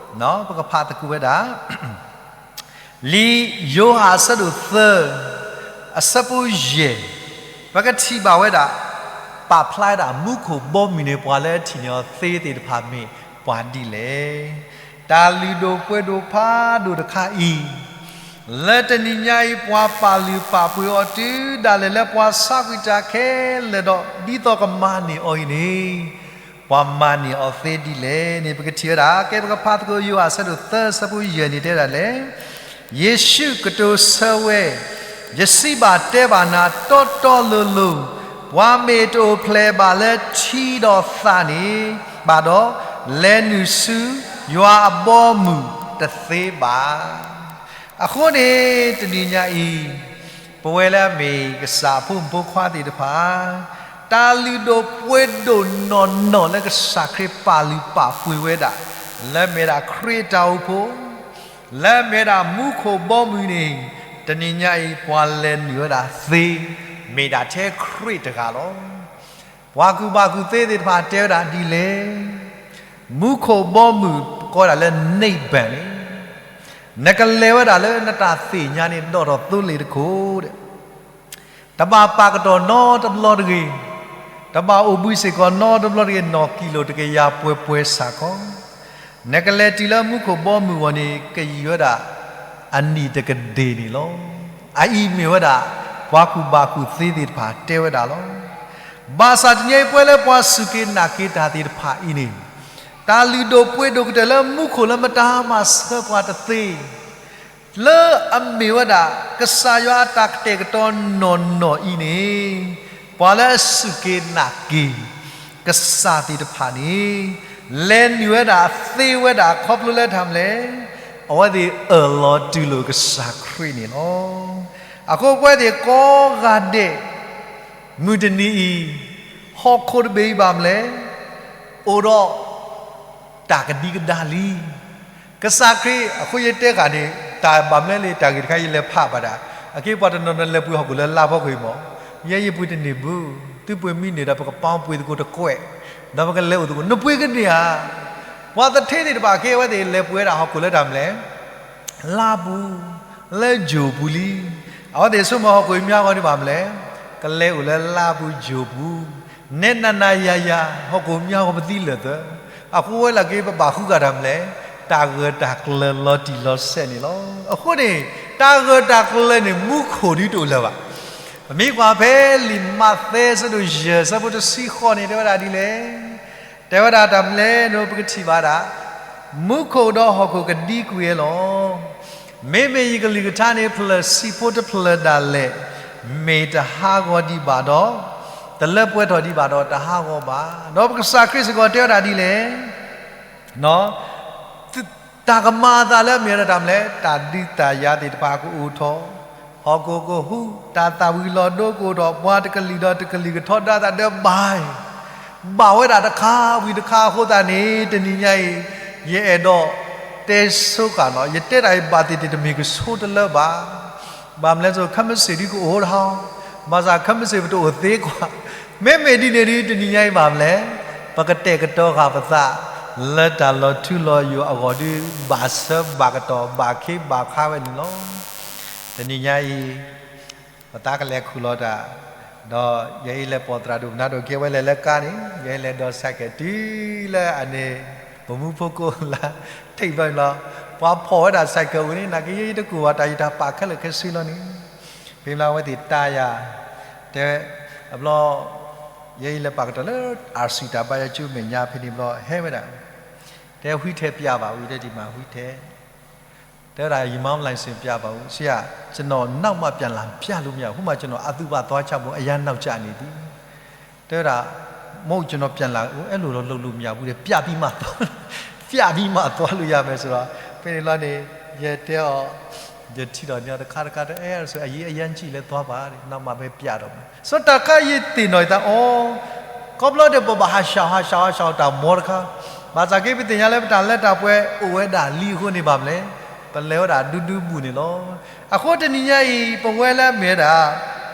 ပကဖးသကိးဝဲဒၣ် လံာ်ယိၤဟၣ်အဆၢဒိၣ်သၢ အဆၢဖိယဲၢ်, ပကထံၣ်ဘၣ်ဝဲဒၣ် ပာ်ဖျါဝဲဒၣ်မူခိၣ်ဘီမုၢ်န့ၣ် ပှၤလၢထံၣ်န့ၢ်အီၤသ့သ့ၣ်တဖၣ်မ့ၢ်ပှၤဒ်လဲၣ်. တၢ်လုၢ်ဒိၣ်ပှ့ၤဒိၣ်ဖးဒိၣ်တခါအံၤ လၢတနံၤညါအံၤ ပှၤပာ်လုၢ်ပာ်ပှ့ၤအီၤတုၤဒၣ်လဲာ်လၢပှၤဆါကွံာ်တၢ်ခဲလၢာ်ဒီး ဒ်သိးကမၤန့ၢ်အီၤအံၤန့ၣ်, ပှၤမၤန့ၢ်အီၤသ့ဒ်လဲၣ်န့ၣ် ပကထံၣ်ဝဲဒၣ် ကဲပကဖးသကိး ယိၤဟၣ်အဆၢဒိၣ်သၢ အဆၢဖိယဲၢ်န့ၣ်တဲဝဲဒၣ်လဲၣ်, ယ့ၣ်ၡူးကတိၤဆၢဝဲ, ယစံးဘၣ်တဲဘၣ်နၤတီတီလိၤလိၤ, ပှၤမ့ၢ်တအိၣ်ဖျဲၣ်ဘၣ်လၢထံဒီးသးန့ၣ် ဘၣ်ဒီး, လဲၤနုာ်ဆူယွၤအဘီအမုၢ်တသ့ဘၣ်. အဃိန့ၣ် တနံၤညါအံၤ ပဝဲလၢအမ့ၢ်ကစၢ်အဖိမုၣ်ဖိခွါသ့ၣ်တဖၣ်, တၢ်လုၢ်ဒိၣ်ပှ့ၤဒိၣ်နီၢ်နီၢ်လၢကစၢ်ခရံာ်ပာ်လုၢ်ပာ်ပှ့ၤဝဲဒၣ်, လၢမ့ၢ်ဒၣ်ခရံာ်အတၢ်အိၣ်ဖှိၣ်, လၢမ့ၢ်ဒၣ်မူခိၣ်ဘီမုၢ်န့ၣ်, တနံၤညါအံၤ ပှၤလဲၤနုာ်ဝဲဒၣ်သ့, မ့ၢ်ဒၣ်ထဲခရံာ်တဂၤလီၤ. ပှၤကူၣ်ဘၣ်ကူၣ်သ့သ့ၣ်တဖၣ်တဲဝဲဒၣ်ဒ်လဲၣ်, မူခိၣ်ဘီမုၢ်ကိးဝဲဒၣ်လၢ နံၣ်ဘၢၣ်န့ၣ်, နကလဲၤဝဲဒၣ်လၢနတၢ်သ့ၣ်ညါန့ၣ် ဒီးထီၣ်သိလ့ၣ်တခိၣ်ဒီး, တဘၣ်ပာ်ကတီၢ်နီတဘျီတဂ့ၤ, တဘၣ်အိၣ်ဘှံးစ့ၢ်ကီးနီတဘျီတဂ့ၤ, နီၣ်ကံၣ်လိၣ်တကယၤပှဲၤပှဲၤစ့ၢ်ကီး, နကလဲၤတုၤလၢမူခိၣ်ဘီမုၢ်အဂီၢ်န့ၣ် ကယံာ်ဝဲဒၣ်အနံၣ်တကဒ့ၣ်န့ၣ်လီၤ. အအံၤမ့ၢ်ဝဲဒၣ် ပှၤကူၣ်ဘၣ်ကူၣ်သ့သ့ၣ်တဖၣ်တဲဝဲဒၣ်လီၤ. ဘၣ်ဆၣ်တနံၤအံၤ ပဝဲလၢပှၤစူၢ်က့ၤနာ်က့ၤတၢ်သ့ၣ်တဖၣ်အံၤန့ၣ်, တၢ်လုၢ်ဒိၣ်ပှ့ၤဒိၣ်ကတၢၢ်လၢမူခိၣ်လၢမတၤမၤဆၢပှၤတသ့, လၢအမ့ၢ်ဝဲဒၣ် ကစၢ်ယွၤအတၢ်ကတဲာ်ကတီၤနီၢ်နီၢ်အံၤန့ၣ်, ပှၤလၢအစူၢ်က့ၤနာ်က့ၤ ကစၢ်သ့ၣ်တဖၣ်န့ၣ်, လဲၤနုာ်ဝဲဒၣ်သ့ဝဲဒၣ်ခီဖျိလၢတၢ်မနုၤလဲၣ်, အဝဲသ့ၣ်အၢၣ်လီၤတူၢ်လိာ်ကစၢ်ခရံာ်န့ၣ်လီၤ. အဃိပဝဲသ့ၣ်ကိးဂၤဒဲး မုၢ်တနံၤအံၤ ဟီၣ်ခိၣ်တဘ့ၣ်အံၤဘၣ်မနုၤလဲၣ်, အိၣ်ဒီး တၢ်ကဒံကဒါလံ. ကစၢ်ခရံာ် အဃိယတဲဃာ်န့ၣ် တၢ်ဘၣ်မနုၤလဲၣ် တၢ်ဂ့ၢ်တခါယလဲၤဖးဘၣ်ဒၣ်, အက့ပှၤတနီၤနီၤလဲၤပှ့ၤဟီၣ်ခိၣ်လၢလါဖီခိၣ်အံၤမး, ယဲယပှ့ၤတန့ၢ်ဘၣ်, သုပှ့ၤမ့ၢ်န့ၢ်ဒီး ပကပာ်ပှ့ၤသကိးတကွဲး, ဒီးပကလဲၤအိၣ်သကိး, နပှ့ၤကန့ၢ်ဧါ. ပှၤသထ့သ့ၣ်တဖၣ်ခဲအံၤ အဝဲသ့ၣ်လဲၤပှ့ၤဝဲဒၣ်ဟီၣ်ခိၣ်လၢတၢ်မနုၤလဲၣ် လါပူၤ, လၢယိၤပူၤလံ. အဝဲသ့ၣ်ဆိကမိၣ်ဟီၣ်ခိၣ်အံၤမ့ၢ်အါဂီၢ်န့ၣ်ဘၣ်မနုၤလဲၣ်, ကလဲၤအိၣ်လၢလါပူၤယိၤပူၤ, နဲနၤနၤယၤယၤ ဟီၣ်ခိၣ်မ့ၢ်အါဂီၢ်ပသံလၢာ်သၢ, အဃိဝဲလၢက့ၤပဘၣ်ဃုဂၤတၢ်မနုၤလဲၣ်, တၢ်ဂၢၢ်တၢ်ကျၢၤလီၤတံၢ်လီၤဆဲးန့ၣ်လီၤ. အဃိန့ၣ် တၢ်ဂၢၢ်တၢ်ကျၢၤန့ၣ် မူခိၣ်ဒ်တအိၣ်လၢၤဘၣ်. ပမ့ၢ်ကွၢ်ဖဲလံာ်မးသဲအဆၢဒိၣ်ယဲၢ် အဆၢဖိတဆံဃိးန့ၣ် တဲဝဲဒၣ်ဒ်လဲၣ် တဲဝဲဒၣ်တၢ်မနုၤလဲၣ်န့ၣ် ပကထံၣ်ဘၣ်ဒၣ်, မူခိၣ်ဒီးဟီၣ်ခိၣ်ကဒံကွံာ်ဝဲလီၤ. မ့မ့ၢ်ယကလုၢ်ကထါန့ၣ် ဖျၢၣ်ဆံးဖိတဖျၢၣ်ဒၣ်လဲာ်, မ့ၢ်တဟးဂီၤဒံးဘၣ်ဒီး, တလၢပှဲၤထီၣ်ဒံးဘၣ်ဒီးတဟးဂီၤဘၣ်. ဒီးပကစၢ်ခရံာ်စ့ၢ်ကီးတဲဝဲဒၣ်ဒ်လဲၣ် တၢ်ကမၤအသးလၢအမ့ၢ်ဝဲဒၣ်တၢ်မနုၤလဲၣ်, တၢ်ဒုးတၢ်ယၤသ့ၣ်တဖၣ်ကအိၣ်ထီၣ်, ဟီၣ်ခိၣ်ကဟူး, တၢ်သၣ်ဝံၤလီၤဒိကအိၣ်ထီၣ်, ပှၤတကလုာ်ဒီးတကလုာ်ကထီဒါသးဒီးဘၣ်, ဘၣ်ဝဲဒၣ်တခါဝံၤတခါအဃိသတးန့ၣ် တနံၤညါအံၤ ယအဲၣ်ဒိး တဲဆိဃာ်နီၤ, ယတဲတၢ်အံၤဘၣ်သ့ၣ်သ့ၣ်တမ့ၢ်ကဆိတလၢဘၣ်. ဘၣ်မနုၤလဲၣ်, ခဲမုၢ်ဆ့ၣ်ဒုကအိၣ်တဟီ, ဘၣ်ဆၣ်ခဲမုၢ်ဆ့ၣ်ပတအိၣ်သ့ကွၢ်. မ့မ့ၢ်ဒ်န့ၣ်ဒု တနံၤညါအံၤဘၣ်မနုၤလဲၣ်, ပကတဲာ်ကတီၤဃာ်ပသး လၢတၢ်လီၤထူလီၤယိာ်အဂီၢ်ဒု ဘၣ်ဆၢဘၣ်ကတီၢ်ဘၣ်ခ့ဘၣ်ခါဝဲန့ၣ်လီၤ. တနံၤညါအံၤ ပသးကလဲၤခူၣ်လီၤတၢ်, ဒီးယဲအံၤလဲၤပိာ်သရၣ်ဒိၣ်မနုၤဒိၣ်က့ၤဝဲလဲၤလၢကါန့ၣ်, ယဲအံၤလဲၤဒိးစဲးကဲးတုၤလၢအန့ၣ် ပမူဖိကိးလၢ ထိၣ်ဘျီန့ၣ်လီၤ. ပှၤဖီၣ်ဝဲဒၣ်စဲးကဲးဝံၤန့ၣ် နာ်က့ယဲအံၤတကူၣ်ဘၣ်တၢ်ယတၢ်ပာ်ခဲလၢာ်ခဲဆ့လီၤန့ၣ်, ဖဲလၢအဝဲသ့ၣ်တၢ်ယၤ, တဲဝဲ, အဘျီ ယဲအံၤလဲၤပာ်ကတီၢ်လၢ အၤစံၣ်တၢ်ဘါယွၤကၠိမဲာ်ညါဖဲန့ၣ်ဘျီ ဟဲဝဲဒၣ်, တဲ ဝှီထဲ ပြပါဦး တဲဒံးမး ဝှီထဲ တဲဝဲဒၣ် ယမၤမလၢ်စ့ၣ် ပြပါဦး ဆရာ, ကျွန်တော်နောက်မှ ပြန်လာ ပြလို့မရဘူး, ဟိုမှာ ကျွန်တော် အသုဘသွားချဖို့ အရမ်းနောက်ကျနေပြီ, တဲဝဲဒၣ်, မဟုတ် ကျွန်တော် ပြန်လာ အဲ့လိုတော့ လုပ်လို့မရဘူးတဲ့, ပြပြီးမှသွား, ပြပြီးမှ သွားလို့ရမယ်ဆိုတော့, ဖဲန့ၣ်လီၤန့ၣ်, ယတဲအီၤ, ယထံၣ်ဒီးန့ၣ်တခါတခါ အဲ ဆို အရေးအရမ်းကြီးလဲ သွားပါတဲ့, နောက်မှပဲ ပြတော့မယ် ဆိုတော့ တၢ်ခါယသ့ၣ်နီၣ်ယသးအီၤ, ခီဖျိဒီးပဘၣ်ဟးဆှဲးဟးဆှဲးဟးဆှဲးတၢ်မီတခါ, ဘၣ်ဆၣ်က့ ပသ့ၣ်ညါလၢပတၢ်လၢတၢ်ပှဲၤအိၣ်ဝဲဒၣ်လံအဃိန့ၣ်ဘၣ်မလဲၣ်, ပလဲၤဝဲဒၣ်ဒူဒူဘူးန့ၣ်လီၤ. အဃိတနံၤညါအံၤ ပဝဲလၢအမ့ၢ်ဝဲဒၣ်,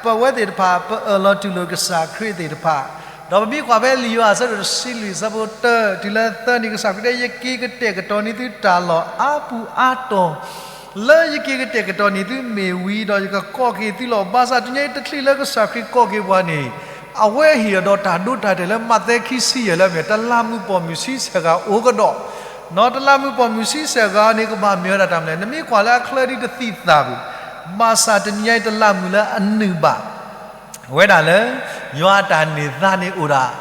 ပဝဲသ့ၣ်တဖၣ် ပအၢၣ်လီၤတူၢ်လိာ်ကစၢ်ခရံာ်သ့ၣ်တဖၣ်, ဒီးပမ့ၢ်ကွၢ်ဖဲလံာ်ယိၤဟၣ်အဆၢဒိၣ်တဆံလွံၢ်အဆၢဖိတၢတုၤလၢသၢန့ၣ် ကစၢ်ခရံာ်တဲ ယက့ၤကတဲာ်ကတီၤန့ၢ်သုတၢ်လီၢ်အါပူၤအါတီၤ လၢယက့ၤကတဲာ်ကတီၤန့ၢ်သုမ့ၢ်ဝံၤဒီး ယကကိးက့ၤသုလီၤ. ဘၣ်ဆၣ်တနံၤညါအံၤတချုးလၢကစၢ်ခရံာ်ကိးက့ၤပှၤန့ၣ်, အဝဲဟ့ၣ်အီၤဒီးတၢ်ဒိတၢ်တဲာ်လၢမးသဲခံဆံယဲၢ်လၢအမ့ၢ် တလးမူးပိာ်မုၣ်ဆံဆဲၣ်ဂၤအိၣ်ကဒီး, နီၢ် တလးမူးပိာ်မုၣ်ဆံဆဲၣ်ဂၤန့ၣ် ကဘၣ်မ့ၢ်ဝဲဒၣ်တၢ်မနုၤလဲၣ်, နမ့ၢ်ကွၢ်လၢအချၢဒ်တသံသးဘၣ်, ဘၣ်ဆၣ်တနံၤညါအံၤတလးမူးလၢအနုာ်ဘၣ် ဝဲဒၣ်လၢ ယွၤအတၢ်န့ၢ်သါန့ၣ်အိၣ်ဒၣ်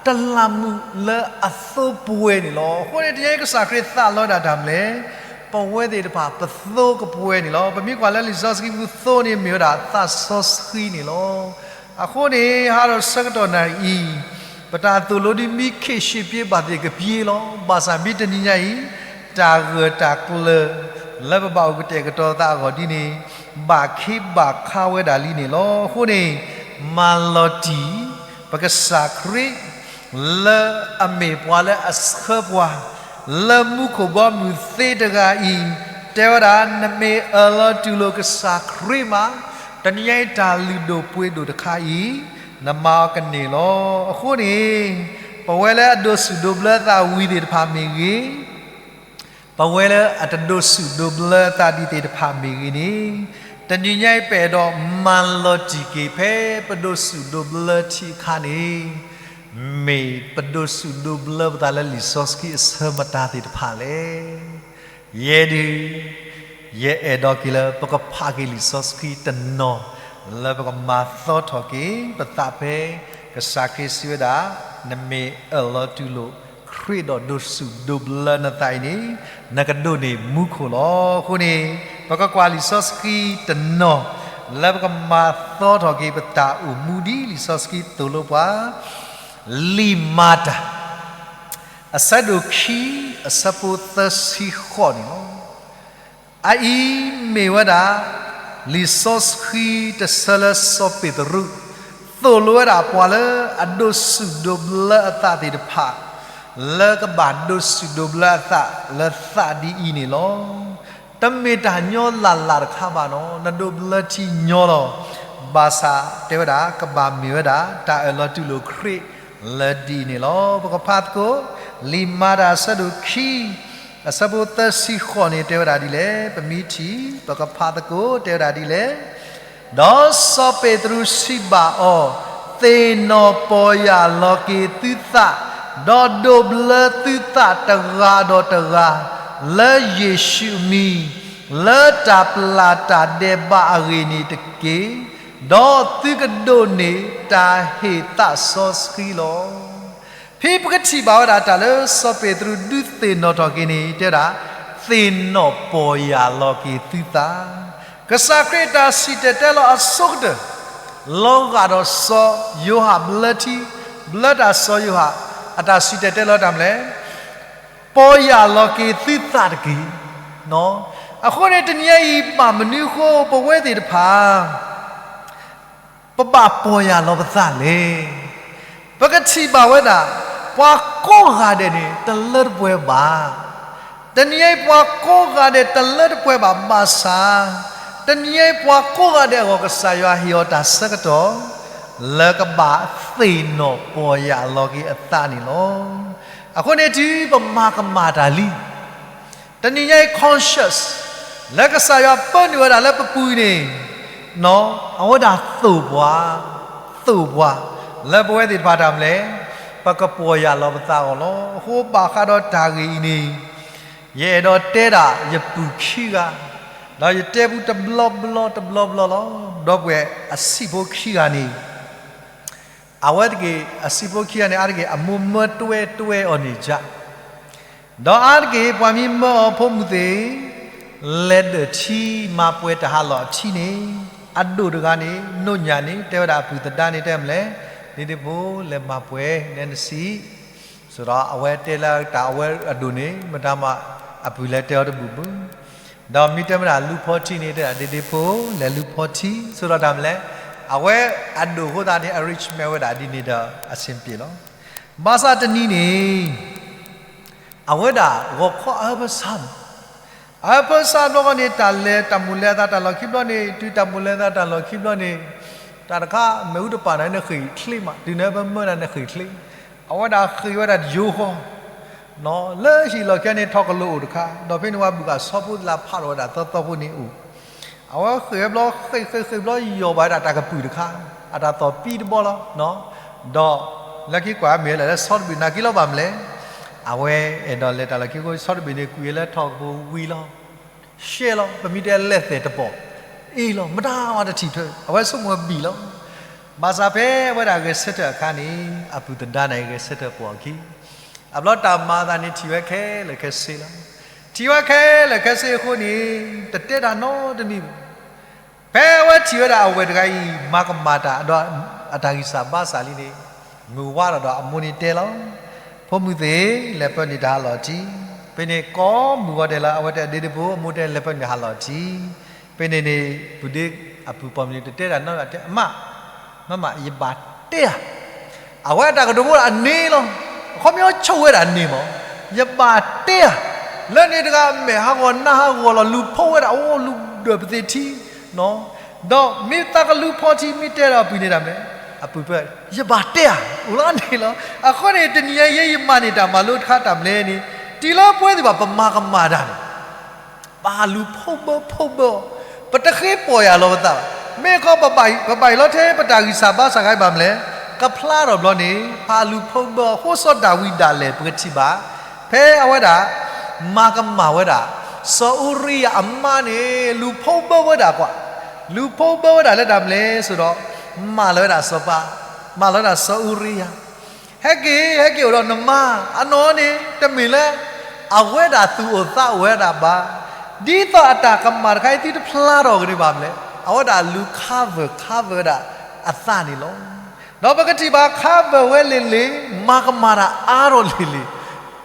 တလးမူးလၢအသိပှဲၤန့ၣ်လီၤ. အဃိန့ၣ် တနံၤညါအံၤကစၢ်ခရံာ်သးလီဝဲဒၣ်တၢ်မနုၤလဲၣ်, ပဝဲသ့ၣ်တဖၣ်ပသိကပှဲၤန့ၣ်လီၤ. ပမ့ၢ်ကွၢ်လၢလံာ်စီဆှံပူၤသိန့ၣ်မ့ၢ်ဝဲဒၣ်သးစီဆှံန့ၣ်လီၤ. အဃိန့ၣ် ဟးဒီးဆၢကတီၢ်နၣ်ရံၣ်အံၤ, ပတၢ်သိၣ်လိဒ်မ့ၢ်ခ့ၣ်ရှ့ၣ်ပျ့ဘၣ်သ့ၣ်ကပျ့လီၤ. ဘၣ်ဆၣ်မ့ၢ်တနံၤညါအံၤ, တၢ်ဂၢၢ်တၢ်ကျၢၤ လၢပဘၣ်အိၣ်ကတဲာ်ကတီၤသးအဂီၢ်ဒ်န့ၣ်, ဘၣ်ခ့ဘၣ်ခါဝဲဒၣ်လံန့ၣ်လီၤ. အဃိန့ၣ်, မၤလီၤတံၢ် ပကစၢ်ခရံာ် လၢအမ့ၢ်ပှၤလၢအဆှၢပှၤ လၢမူခိၣ်ဘီမုၢ်သ့တဂၤအံၤ, တဲဝဲဒၣ် နမ့ၢ်အၢၣ်လီၤတူၢ်လိာ်ကစၢ်ခရံာ်မး, တနံၤညါအံၤတၢ်လုၢ်ဒိၣ်ပှ့ၤဒိၣ်တခါအံၤ, နမၤအီၤကန့ၢ်လီၤ. အဃိန့ၣ်, ပဝဲလၢအဒိးစူၣ်ဒိးဘျၢသးဝံၤသ့ၣ်တဖၣ်မ့ၢ်ဂ့ၤ ပဝဲလၢအတဒိးစူၣ်ဒိးဘျၢသးဒံးသ့ၣ်တဖၣ်မ့ၢ်ဂ့ၤန့ၣ်, တနံၤညါအံၤပအဲၣ်ဒိးမၤလီၤတံၢ်က့ၤဖဲပဒိးစူၣ်ဒိးဘျၢထံအခါန့ၣ်, မ့ၢ်ပဒိးစူၣ်ဒိးဘျၢပသးလၢလံာ်စီဆှံအဆၢမတၤသ့ၣ်တဖၣ်လဲၣ်. ယဲဒုး ယအဲၣ်ဒိးက့ၤလၢပကဖးက့ၤလံာ်စီဆှံတနီၤ လၢပကမၤသီထီၣ်က့ၤပသးဖဲ ကစၢ်ခရံာ်စံးဝဲဒၣ်, နမ့ၢ်အၢၣ်လီၤတူၢ်လိာ်ခရံာ်ဒီးဒိးစူၣ်ဒိးဘျၢနသးအံၤန့ၣ်, နကဒိးန့ၢ်မူခိၣ်လီၤ. အဃိန့ၣ်, ပကကွၢ်လံာ်စီဆှံတနီၤ လၢပကမၤသီထီၣ်က့ၤပတၢ်အိၣ်မူဒ်လံာ်စီဆှံသိၣ်လိပှၤ, လံာ်မၤတၢ် အဆၢဒိၣ်ခံ အဆၢဖိသၢဆံဃိးန့ၣ်လီၤ. အအံၤမ့ၢ်ဝဲဒၣ် လံာ်စီဆှံတဆၢလၢစီၤပ့းတရူး သိၣ်လိဝဲဒၣ်ပှၤလၢအဒိးစူၣ်ဒိးဘျၢအသးသ့ၣ်တဖၣ် လၢကဘၣ်ဒိးစူၣ်ဒိးဘျၢအသးလၢသးဒ်အံၤန့ၣ်လီၤ. တမ့ၢ်တၢ်ညီလၢ်လၢ်တခါဘၣ်နီၤ, နဒိးဘျၢထံညီလီၤ. ဘၣ်ဆၣ်တဲဝဲဒၣ် ကဘၣ်မ့ၢ်ဝဲဒၣ် တၢ်အၢၣ်လီၤတူၢ်လိာ်ခရံာ်လၢဒ်အံၤန့ၣ်လီၤ. ပကဖးသကိး လံာ်မၤတၢ်အဆၢဒိၣ်ခံ အဆၢဖိသၢဆံဃိးန့ၣ် တဲဝဲဒၣ်ဒ်လဲၣ်, ပမ့ၢ်ထံၣ် ပကဖးသကိး တဲဝဲဒၣ်ဒ်လဲၣ်. ဒီးစီၤပ့းတရူးစံးဘၣ်အီၤ, သ့ၣ်နီၣ်ပီၢ်ယၢ်လီၤက့ၤသုသး, ဒီးဒိးဘျၢသုသးတဂၤဒီးတဂၤ လၢယ့ၣ်ၡူးအမံၤ, လၢတၢ်ပျၢ်တၢ်ဒဲးဘးအဂ့ၢ်န့ၣ်တက့ၢ်. ဒီးသုကဒိးန့ၢ်တၢ်ဟ့ၣ်သးစီဆှံလီၤ. ဖဲပကထံၣ်ဘၣ်ဝဲဒၣ်တၢ်လၢစီၤပ့းတရူးဒုးသ့ၣ်နီၣ်ထီၣ်က့ၤန့ၣ် တဲဝဲဒၣ်, သ့ၣ်နီၣ်ပီၢ်ယၢ်လီၤက့ၤသုသး. ကစၢ်ခရံာ်အတၢ်စံၣ်တဲၤတဲလီၤအဆိကတၢၢ် လီၤဂာ်ဒီးစီၤယိၤဟၣ်ဘျၢထံ, ဘျၢတၢ်စီၤယိၤဟၣ် အတၢ်စံၣ်တဲၤတဲလီၤတၢ်မနုၤလဲၣ်, ပီၢ်ယၢ်လီၤက့ၤသုသးတက့ၢ်. အဃိန့ၣ် တနံၤအံၤဘၣ်မနုၤအဃိ ပဝဲသ့ၣ်တဖၣ် ပဘၣ်ပီၢ်ယၢ်လီၤပသးလဲၣ်. ပကထံၣ်ဘၣ်ဝဲဒၣ် ပှၤကိးဂၤဒဲးန့ၣ် တလၢတပှဲၤဘၣ်. တနံၤအံၤပှၤကိးဂၤဒဲးတလၢတပှဲၤဘၣ်ဘၣ်ဆၣ်, တနံၤအံၤပှၤကိးဂၤဒဲးအဂီၢ် ကစၢ်ယွၤဟ့ၣ်အီၤတၢ်ဆၢကတီၢ် လၢကဘၣ်သ့ၣ်နီၣ်ပီၢ်ယၢ်လီၤက့ၤအသးန့ၣ်လီၤ. အဃိန့ၣ်တုၤပမၤကမၣ်တၢ်လံ တနံၤညါအံၤ conscious လၢကစၢ်ယွၤပၢနုာ်ဝဲဒၣ်လၢပပူၤအံၤန့ၣ်, အဝဲဒၣ်သိၣ်ပှၤ, သိၣ်ပှၤ, လၢပဝဲသ့ၣ်တဖၣ်တၢ်မနုၤလဲၣ်, ပကပီၢ်ယၢ်လီၤပသးအဂီၢ်လီၤ. အဃိဘၣ်ဃးဒီးတၢ်ဂ့ၢ်အံၤန့ၣ်, ယအဲၣ်ဒိးတဲဒၣ်ယပုၢ်ခံဂၤ, ဒီးယတဲပူတဘျီဘျီတဘျီဘျီလီၤ. ဒီပုၢ်ဝဲၢ်အဆံးဖိခံဂၤန့ၣ် အဝဲတက့ၢ် အဆံးဖိခံဂၤန့ၣ် အါတက့ၢ် အမိၢ်မၢတွဲတွဲအီၤန့ၣ်ယါ, ဒီးအါတက့ၢ် ပှၤမ့ၢ်မၢအီၤ ဖိမုၣ်သ့ၣ်, လဲၤဒၢၣ်ထံ မၤပှဲၤတၢ်ဟးလီၢ်အထံန့ၣ်, အဒိၣ်တဂၤန့ၣ် နိၣ်ညၣ်န့ၣ် တဲဝဲဒၣ်အပုၢ်သဒါန့ၣ် တဲမနုၤလဲၣ်, ဒ့ဒ့ဖိ လဲၤမၤပှဲၤ နဲနဆံး, ဆိဒီးအဝဲတဲလၢတၢ်အဝဲအဒိၣ်န့ၣ် မတၤမး အပုၢ်လဲၤတဲအီၤတဘူၣ်ဘု ဒီးမ့ၢ်တဲမတၤလူၤဖီထံန့ၣ် တဲဒၣ်ဒ့ဒ့ဖိ လဲၤလူၤဖီထံ ဆိဒီးတၢ်မနုၤလဲၣ်, အဝဲအဒိၣ်အဃိသတးန့ၣ် arrangement ဝဲဒၣ်ဒ်န့ၣ်ဒီး အဆင်ပြေလီၤ. ဘၣ်ဆၣ်တနံၤန့ၣ် အဝဲဒၣ်ဂီၤခီအဟၢဖၢဆါမး, အဟၢဖၢဆါဘျီဃီန့ၣ် တၢ်လဲၤတၢ်မိၣ်လဲၤအသးတၢ်လီၢ်ခံဘျီန့ၣ် တုၤတၢ်မိၣ်လဲၤအသးတၢ်လီၢ်ခံဘျီန့ၣ်, တၢ်တခါ မ့ၣ်အူတပာ်နၤနဃ့ၢ်ချ့မး တုၤနဟၢဖၢမၢနၤနဃ့ၢ်ချ့, အဝဲဒၣ်ဃ့ၢ်ဝဲဒၣ်တယိဃီ လၢဟံၣ်လီၢ်ခံန့ၣ် ထီၣ်ကလိာ်အိၣ်တခါ, ဒီးဖဲန့ၣ်ဝဲဘူၣ်ကၣ်ဆီဖိသလၢ်ဖးထီၣ်ဝဲဒၣ်သၢသီဖိန့ၣ်အိၣ်, အဝဲဃ့ၢ်ဝဲဘျီ ဃ့ၢ်ဃ့ၢ်ဃ့ၢ်ဘျီ ယီၢ်ဘၣ်ဝဲဒၣ်တၢ်ကပုာ်တခါ, အတၢ်သီၣ်ပံတဘီလီၤ, ဒီးလၢခံကွၢ်မ့ၢ်လၢ လၢဆီတဘ့ၣ်နာ်က့လီၤဘၣ်မနုၤလဲၣ်, အဝဲအဲၣ်ဒိးလဲၤတၢ်လီၢ်ခံအဃိ ဆီတဘ့ၣ်န့ၣ် ကွံာ်လၢထီၣ်ကပူၤဝံၤလီၤ ရှဲလီၤ ပမ့ၢ်တဲလဲၤသဲၣ်တပီၢ်, အ့ၣ်လီၤ မတၤမၤတထံၣ်ထွဲ အဝဲဆိကမိၣ်ဝဲဘံၣ်လီၤ. ဘၣ်ဆၣ်ဖဲအဝဲဒၣ်ဂဲၤဆၢထၢၣ်အခါန့ၣ် အပုၢ်သဒါန့ၣ်ဂဲၤဆၢထၢၣ်ပိာ်အခံ, အဘျီတၢ်မၤအသးန့ၣ်ထံၣ်ဝဲခဲလၢာ်ခဲဆ့လီၤ. ထံၣ်ဝဲခဲလၢာ်ခဲဆ့အဃိန့ၣ် တတဲတၢ်နီတမံၤဘၣ်. ဖဲအဝဲထံၣ်ဝဲဒၣ်အဝဲၢ်တဂၤအံၤ မၤကမၣ်တၢ်ဒီးအတၢ်ဂံၢ်စၢ်ဘါစၢ်လံန့ၣ်, မုၢ်ဝါထီၣ်ဒီးအမိၢ်န့ၣ်တဲလီၤ, ဖိမုၣ်သ့ၣ် လဲၤပၢနုာ်တၢ်ဟးလီၢ်ထံ, ဖဲန့ၣ်ကိးမုၢ်ဂီၤဒဲးလၢအဝဲတဲဒ့ဒ့ဖိ အမိၢ်တဲလဲၤပၢနုာ်ဟးလီၢ်ထံ, ဖဲန့ၣ်န့ၣ် ပုၢ်ဒ့အပုၢ်ပိာ်မုၣ်န့ၣ် တတဲတၢ်နီတမံၤဘၣ်, တဲအမး, မမး ယဘၣ်တဲဧါ, အဝဲအတၢ်ကတိၤဖိဒၣ်န့ၣ်လီၤ, အခီပညီဆိၣ်ဝဲဒၣ်န့ၣ်မး, ယဘၣ်တဲဧါ, လၢန့ၣ်တဂၤမဲာ်ဟးဂီၤနါဟးဂီၤလီၤ လူၤဖီဝဲဒၣ် အိၣ်လူၤဒၢၣ်ပသ့ၣ်ထံ ဒီးမ့ၢ်သးကလူၤဖီထံ မ့ၢ်တဲဒီးအပုၢ်န့ၣ်တၢ်မနုၤလဲၣ်, အပုၢ်ပၢ် ယဘၣ်တဲဧါ, အိၣ်လီၤန့ၣ်လီၤ. အဃိန့ၣ် တနံၤအံၤယဲယမၤန့ၢ်တၢ်မၤလိတခါတၢ်မနုၤလဲၣ်န့ၣ်, တုၤလၢပဝဲသ့ၣ်တဖၣ် ပမၤကမၣ်တၢ်န့ၣ် ပဟးလူၤဖီဘၢဖီဘၢအီၤ, ပတဃ့ပီၢ်ယၢ်လီၤပသးဘၣ်. မ့ၢ်ခီ ပဘၣ်ယိၣ်လီၤထဲပတၢ်ဂံၢ်စၢ်ဘါစၢ်ခါအံၤဘၣ်မနုၤလဲၣ်, ကဖျါထီၣ်ဘျီန့ၣ် ပဟးလူၤဖီဘၢအီၤ, အဃိစီၤဒၤဝံးဒၣ်လဲာ် ပကထံၣ်ဘၣ် ဖဲအဝဲဒၣ် မၤကမၣ်ဝဲဒၣ် စီၤအူရံယၤအမါန့ၣ် လူၤဖီဘၢဝဲဒၣ်ကွၢ်, လူၤဖီဘၢဝဲဒၣ်လၢတၢ်မနုၤလဲၣ်ဆိဒီး မၢလီၤဝဲဒၣ်စီၤပၤ, မၢလီၤဝဲဒၣ်စီၤအူရံယၤ ဟဲက့ၤ ဟဲက့ၤအိၣ်ဒီးနမါ, အနီၢ်န့ၣ် တမ့ၢ်လၢ အဝဲဒၣ်သူၣ်အိၣ်သးအိၣ်ဝဲဒၣ်ဘၣ်. ဒ်သိးအတၢ်ကမၣ်တခါအံၤ သုတဖျါထီၣ်ကန့ၢ်ဘၣ်မနုၤလဲၣ်, အဝဲဒၣ်လူၤ cover cover ဝဲဒၣ်အသးန့ၣ်လီၤ. ဒီးပကထံၣ်ဘၣ် cover ဝဲလ့ၤလ့ၤ, မၤကမၣ်တၢ်အါထီၣ်လ့ၤလ့ၤ,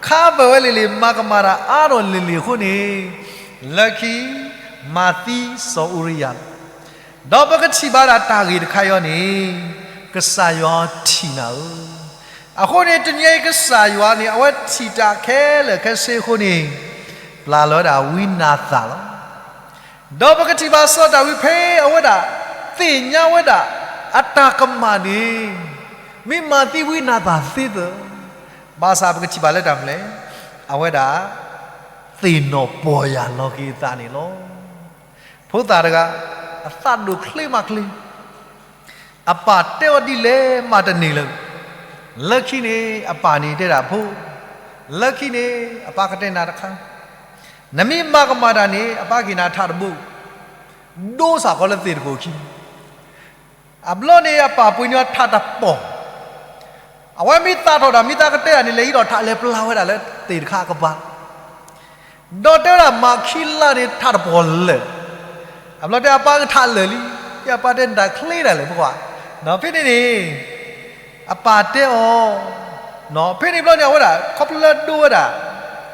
cover ဝဲလ့ၤလ့ၤ, မၤကမၣ်တၢ်အါထီၣ်လ့ၤလ့ၤအဃိန့ၣ်, လၢခံ မၤသံစီၤအူရံယၤလီၤ. ဒီးပကထံၣ်ဘၣ်ဒၣ်တၢ်ဂ့ၢ်တခါအံၤန့ၣ်, ကစၢ်ယွၤထံၣ်နၤဧၢ, အဃိန့ၣ် တနံၤအံၤကစၢ်ယွၤန့ၣ် အဝဲထံၣ်တၢ်ခဲလၢာ်ခဲဆ့အဃိန့ၣ်, ပျၢ်လီၤဝဲဒၣ်ဝံနၤသၣ်လီၤ. ဒီးပကထံၣ်ဘၣ်စီၤဒၤဝံးဖဲအဝဲဒၣ်သ့ၣ်ညါဝဲဒၣ်အတၢ်ကမၣ်န့ၣ်, မ့ၢ်မၤသံဝံနၤသၣ်သ့သၢ, ဘၣ်ဆၣ်ပကထံၣ်ဘၣ်လၢတၢ်မနုၤလဲၣ်, အဝဲဒၣ် သ့ၣ်နီၣ်ပီၢ်ယၢ်လီၤက့ၤအသးန့ၣ်လီၤ. ဖိသၣ်တဂၤ အသးဒိၣ်ချ့မးချ့, အပၢ်တဲအီၤဒ်လဲၣ်မးတန့ၢ်လၢၤ, လၢခံန့ၣ် အပၢ်န့ၣ်တဲဒၣ်ဖိ, လၢခံန့ၣ် အပၢ်ကတဲနၤတခါ, နမ့ၢ်မၤကမၣ်တၢ်န့ၣ် အပၢ်ကဟ့ၣ်နၤထးတဘိ, ဒိစ့ၢ်ကီးလၢသ့ၣ်တခိၣ်ခံ အဘျီန့ၣ် အပၢ်ပှ့ၤန့ၢ်အီၤထးတပီၢ်, အဝဲမ့ၢ်သးထီၣ်တၢ် မ့ၢ်သးကတဲတၢ်န့ၣ် လဲၤဟံးထီၣ်ထးလဲၤပျၢ်ဝဲဒၣ်လၢသ့ၣ်တခါအကပၤ, ဒီးတဲဝဲဒၣ်မၤခံလါန့ၣ် ထးတပီၢ်လၢာ်, အဘျီတဲအပၢ်ကထးလၢာ်လံ, ယပၢ်တဲနတၢ်ချ့ဒၣ်လဲာ်ပှၤ, ဒီးဖဲန့ၣ်န့ၣ် အပၢ်တဲအီၤ, ဖဲန့ၣ်ဘျီန့ၣ် အဝဲဒၣ် ခီဖျိလၢဒိဝဲဒၣ်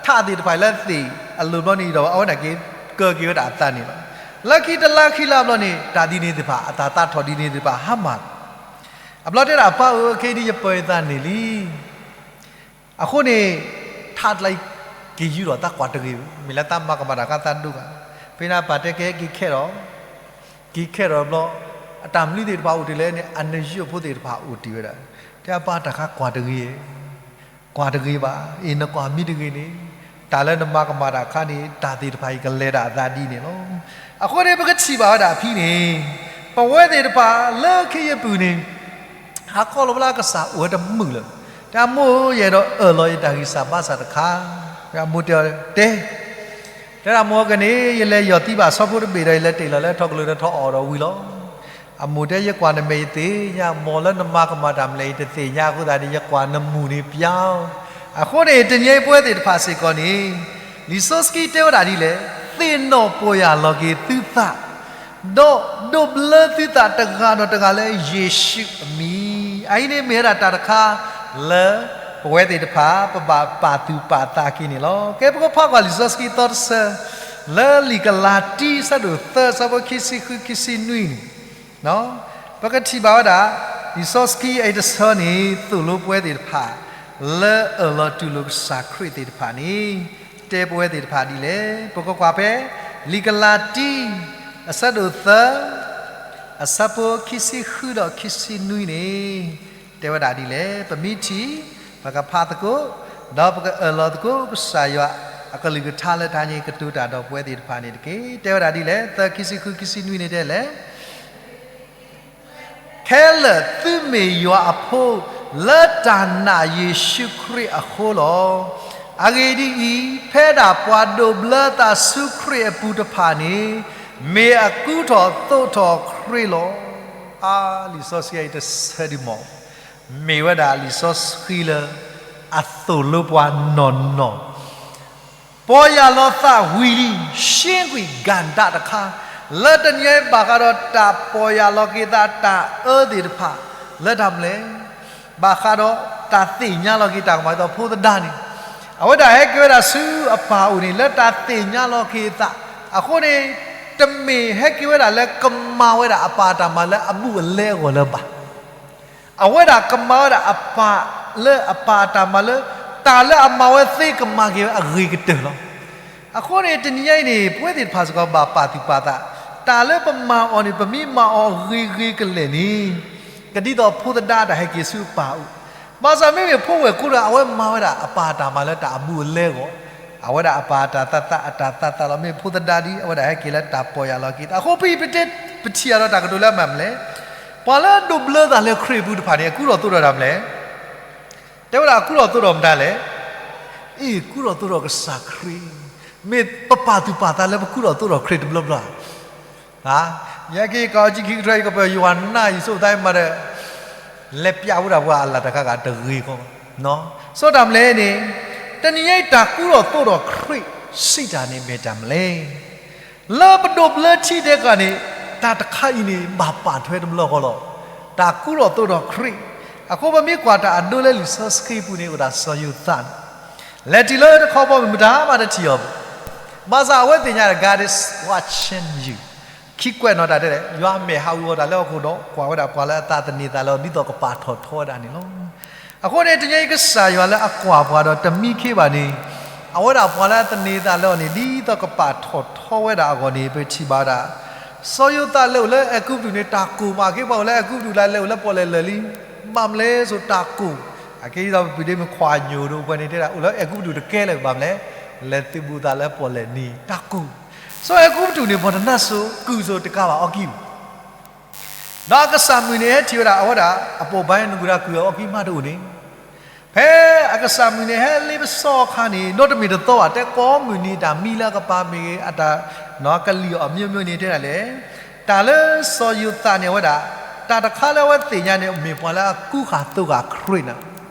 ထးသ့ၣ်တဖၣ်လၢသ့ၣ်အလိၤဘျီန့ၣ်ဒီး အဝဲဒၣ်က့ၤကၢက့ၤဝဲဒၣ်အသးန့ၣ်လီၤ. လၢခံတလါခံလါဘျီန့ၣ် တၢ်ဒ်န့ၣ်သ့ၣ်တဖၣ် အတၢ်သးထီၣ်ဒ်န့ၣ်သ့ၣ်တဖၣ်ဟါမၢ်လီၤ. အဘျီတဲဒၣ်အပၢ်ဧၢ ခဲအံၤဒ်ယပၢၤယသးန့ၢ်လံ, အဃိန့ၣ် ထးတလါအံၤ က့ၤယုၢ်ဒီးတၢ်ကွၢ်တဂ့ၤ, မ့ၢ်လၢတၢ်မၤကမၣ်တၢ်ခါသးဒိၣ်ဂၤ, ဖဲန့ၣ်ပၢ်တဲက့ၤက့ၤခဲဒီး, က့ၤခဲဒီးဘျီ, အတၢ်မနုၤသ့ၣ်တဖၣ်အိၣ်တ့ၢ်လဲၣ်န့ၣ် အနယုၢ်အဖိသ့ၣ်တဖၣ်အိၣ်တ့ၢ်ဝဲဒၣ်, တဲအပၢ်တၢ်ခါကွၢ်တဂ့ၤ, ကွၢ်တဂ့ၤဘၣ်, အ့ၣ် နကွၢ်မ့ၢ်တဂ့ၤန့ၣ်, တၢ်လၢနမၤကမၣ်တၢ်ခါန့ၣ် တၢ်သ့ၣ်တဖၣ်အံၤကလဲၤဒၣ်အသးဒ်န့ၣ်လီၤ. အဃိန့ၣ် ပကထံၣ်ဘၣ်ဝဲဒၣ်ဖဲန့ၣ်, ပဝဲသ့ၣ်တဖၣ်လၢခ့ယုၢ်ပူၤန့ၣ် ဟးခီလီၤဝဲလၢအကစၢ်အိၣ်ဝဲတမုာ်လၢၤ, တၢ်မိၢ်ယအဲၣ်ဒိးအၢၣ်လီၤယတၢ်ဂံၢ်စၢ်ဘါစၢ်တခါ, အမိၢ်တဲအီၤတဲ, တဲဒၣ်မိၢ်ကန့ၣ် ယလဲၤယီၢ်သံဘၣ်ဆီဖိတဘ့ၣ်ဒီး ယလဲၤတ့ၢ်လီၤလၢထီၣ်ကလိၤဒီးထီၣ်အီၣ်ဒီးဝံၤလီၤ. အမိၢ်တဲ ယကွၢ်နမဲာ်ယသ့ၣ်ညါ မ်လၢနမၤကမၣ်တၢ်မနုၤလဲၣ် ယတသ့ၣ်ညါအဃိသတးန့ၣ် ယကွၢ်နမူၢ်န့ၣ်ပျါ, အဃိန့ၣ် တနံၤအံၤပဝဲသ့ၣ်တဖၣ်စ့ၢ်ကီးန့ၣ်, လံာ်စီဆှံတဲဝဲဒၣ်ဒ်လဲၣ်, သ့ၣ်နီၣ်ပီၢ်ယၢ်လီၤက့ၤသုသး ဒီးဒိးဘျၢသုသးတဂၤဒီးတဂၤလၢယ့ၣ်ၡူးအမံၤ, အအံၤန့ၣ်မ့ၢ်ဝဲဒၣ်တၢ်တခါလၢ ပဝဲသ့ၣ်တဖၣ် ပဘၣ်ပာ်သူၣ်ပာ်သးက့ၤန့ၣ်လီၤ. ကဲ ပကဖးကွၢ်လံာ်စီဆှံသီတဆၢ လၢလံာ်ကလၤတံ အဆၢဒိၣ်သၢ အဆၢဖိခံဆံဃု ခံဆံနွံန့ၣ်, ပကထံၣ်ဘၣ်ဝဲဒၣ် လံာ်စီဆှံအံၤတဆၢန့ၣ် သိၣ်လိပဝဲသ့ၣ်တဖၣ် လၢအၢၣ်လီၤတူၢ်လိာ်ကစၢ်ခရံာ်သ့ၣ်တဖၣ်န့ၣ် တဲပဝဲသ့ၣ်တဖၣ်ဒ်လဲၣ်. ပကကွၢ်ဖဲ လံာ်ကလၤတံ အဆၢဒိၣ်သၢ အဆၢဖိခံဆံဃုဒီးခံဆံနွံန့ၣ် တဲဝဲဒၣ်ဒ်လဲၣ်. ပမ့ၢ်ထံၣ် ပကဖးသကိး ဒီးပကအၢၣ်လီၤသကိး ကစၢ်ယွၤအကလုၢ်ကထါလၢတဟါညါအံၤ ကတိၤတၢ်ဒီးပဝဲသ့ၣ်တဖၣ်န့ၣ်တက့ၢ်. တဲဝဲဒၣ်ဒ်လဲၣ်, သၢ ခံဆံဃု ခံဆံနွံန့ၣ်တဲလဲၣ် ခဲလၢာ်သုမ့ၢ်ယွၤအဖိ လၢတၢ်နာ်ယ့ၣ်ၡူးခရံာ်အဃိလီၤ. အဂ့ၢ်ဒ်အံၤ, ဖဲဒၣ်ပှၤဒိးဘျၢသးဆူခရံာ်အပူၤတဖၣ်န့ၣ် မ့ၢ်အကူထီၣ်သိးထီၣ်ခရံာ်လီၤ. အါ, လံာ်စီဆှံအံၤတဆၢဒံးမး မ့ၢ်ဝဲဒၣ်လံာ်စီဆှံလၢ အသိၣ်လိပှၤနီၢ်နီၢ် ပီၢ်ယၢ်လီၤသးဝံၤလံ ရှ့ကွံာ်ကၣ်ဒၣ်တခါ, လၢတနံၤအံၤဘၣ်ဃးဒီးတၢ်ပီၢ်ယၢ်လီၤက့ၤသးတၢ်အၢသ့ၣ်တဖၣ် လၢတᢢ်မနုၤလဲၣ်, ဘၣ်ဃးဒီးတၢ်သ့ၣ်ညါလီၤက့ၤတၢ်ကမၣ်က့ၤအသးဖိသဒါန့ၣ်, အဝဲဒၣ်ဟဲက့ၤဝဲဒၣ်ဆူအပၢ်အအိၣ်န့ၣ် လၢတၢ်သ့ၣ်ညါလီၤက့ၤအသး, အဃိန့ၣ် တမ့ၢ်ဟဲက့ၤဝဲဒၣ်လၢကမၤဝဲဒၣ်အပၢ်အတၢ်မၤလၢအဘူးအလဲအဂီၢ်လၢၤဘၣ်. အဝဲဒၣ်ကမၤဝဲဒၣ်အပၢ်လၢအပၢ်အတၢ်မၤလၢ တၢ်လၢအမၤဝဲသ့ကမၤက့ၤဝဲအဂ့ၤကတၢၢ်လီၤ. အဃိန့ၣ် တနံၤညါအံၤန့ၣ် ပဝဲသ့ၣ်တဖၣ်စ့ၢ်ကီးဘၣ်ပာ်သူၣ်ပာ်သး, တၢ်လၢပမၤအီၤန့ၣ် ပမ့ၢ်မၤအီၤဂ့ၤဂ့ၤကလဲာ်န့ၣ်, ကဒ်သိးဖိသဒါတၢ်ဟဲက့ၤဆူအပၢ်အအိၣ်, ဘၣ်ဆၣ်မ့မ့ၢ်ဖိဝဲၢ်ကိးဂၤ အဝဲမၤဝဲဒၣ်အပၢ်အတၢ်မၤလၢတၢ်အဘူးအလဲအဂီၢ်, အဝဲဒၣ်အပၢ်အတၢ်သးသး အတၢ်သးသးလီၤ. မ့ၢ်ဖိသဒါဒ် အဝဲဒၣ်ဟဲက့ၤလၢတၢ်ပီၢ်ယၢ်လီၤက့ၤတၢ်, အဃိဖဲအံၤပတဲပထံၣ်အါဒီးတၢ်ကတိၤလၢအမၤမနုၤလဲၣ်, ပှၤလၢဒိးဘျၢသးလၢခရံာ်အပူၤတဖၣ်န့ၣ် အကူထီၣ်သိးထီၣ်တၢ်မနုၤလဲၣ်, တဲဝဲဒၣ်အကူထီၣ်သိးထီၣ်မတၤလဲၣ်, အ့ၣ် ကူထီၣ်သိးထီၣ်ကစၢ်ခရံာ်, မ့ၢ်ပပာ်သူၣ်ပာ်သးလၢပကူထီၣ်သိးထီၣ်ခရံာ်တဘျီဘျီ ယဟဲက့ၤကီၢ်အီကံခံကထၢအံၤ ကပၢၢ်ယွၤနၢ်အံၤ ဆိၣ်သးမၤဒီး လဲၤပျးဝဲဒၣ်ပှၤအလၢ်တခါဂၤတဂ့ၤဃီ, ဆိတၢ်မနုၤလဲၣ်န့ၣ်, တနံၤညါအံၤတၢ်ကူထီၣ်သိးထီၣ်ခရံာ်စံးတၢ်န့ၣ်မ့ၢ်တၢ်မနုၤလဲၣ်, လၢပဒိးဘျၢထံတဲကီးန့ၣ်, တၢ်တခါအံၤန့ၣ် ဘၣ်ပာ်ထွဲတဘျီဃီလီၤ. တၢ်ကူထီၣ်သိးထီၣ်ခရံာ်, အဃိပမ့ၢ်ကွၢ်တၢ်အဒိလၢလံာ်စီဆှံပူၤန့ၣ် အိၣ်ဒၣ်စီၤယိၤသးန့ၣ်, လဲၤတုၤလၢတခီဘီမုၢ်မတၤမးတထံၣ်အီၤဘၣ်. ဘၣ်ဆၣ်အဝဲသ့ၣ်ညါဒီး God is watching you. ခံကွဲးနီၣ်တၢ်တဲလဲၣ်, ယွၤမဲာ်ဟးဝံၤဝီၤတၢ်လၢဟီၣ်ခိၣ်ဒီး ကွၢ်ဝဲဒၣ်ပှၤလၢအသးသန့ၤသးလၢအီၤ ဒ်သိးကပာ်ထီၣ်ထီဝဲဒၣ်န့ၣ်လီၤ. အဃိန့ၣ် တနံၤအံၤကစၢ်ယွၤလၢအကွၢ်ပှၤဒီးတမံခ့ဘၣ်န့ၣ်, အဝဲဒၣ်ပှၤလၢအသန့ၤသးလၢအီၤန့ၣ် ဒ်သိးကပာ်ထီၣ်ထီဝဲဒၣ်အဂီၢ်န့ၣ် ပထံၣ်ဘၣ်ဝဲဒၣ် စီၤယိၤသးလဲၤအိၣ်လၢအဲၤကူပတူးန့ၣ် တၢ်ကိၢ်မး, က့ၤပှၤအိၣ်လၢအဲၤကူပတူးလၢလဲၤအိၣ်လၢပီၣ်လဲၣ်လၢာ်လံ, ဘၣ်မနုၤလဲၣ်ဆိတၢ်ကိၢ်, အက့ၤဒ်သိးပပုၢ်ဒ့မုၣ်ခွါညိၣ်ဒိၣ်ပှဲၤန့ၣ်တဲဒၣ် အိၣ်လၢအဲၤကူပတူးတကဲလၢၤ ဘၣ်မနုၤလဲၣ်, လဲၤသုးဘူးသးလၢပီၣ်လဲၣ်နံၤ တၢ်ကိၢ်, စီၤအဲၤကူပတူးန့ၣ် ပှၤတနၢ်စိၤကုၢ်စိၤတကးဘၣ်အီၣ်ကံၢ် ဒီးအကစၢ်မုၢ်န့ၣ် ဟဲထံၣ်ဝဲဒၣ် အဝဲဒၣ် အပိာ်ဘါနဂုၤတၢ်ကုၢ်အီၣ်ကံၢ်မးတအိၣ်န့ၣ်, ဖဲအကစၢ်မုၢ်န့ၣ် ဟဲလ့ပစီအခါန့ၣ် ဒီတမ့ၢ်တသီဘၣ် တဲကိးမုၢ်နံၤတၢ်မံလၢအကပၤမ့ၢ်ဂ့ၤ အတၢ်ကလံၣ်အီၣ်မိမိန့ၣ်တဲဒၣ်လဲၣ်, တၢ်လၢစီၤယိၤသးန့ၣ် အဝဲဒၣ် တၢ်တခါလၢအဝဲသ့ၣ်ညါန့ၣ် မ့ၢ်ပှၤလၢအကူဃာ်သိဃာ်ခရံာ်န့ၣ်,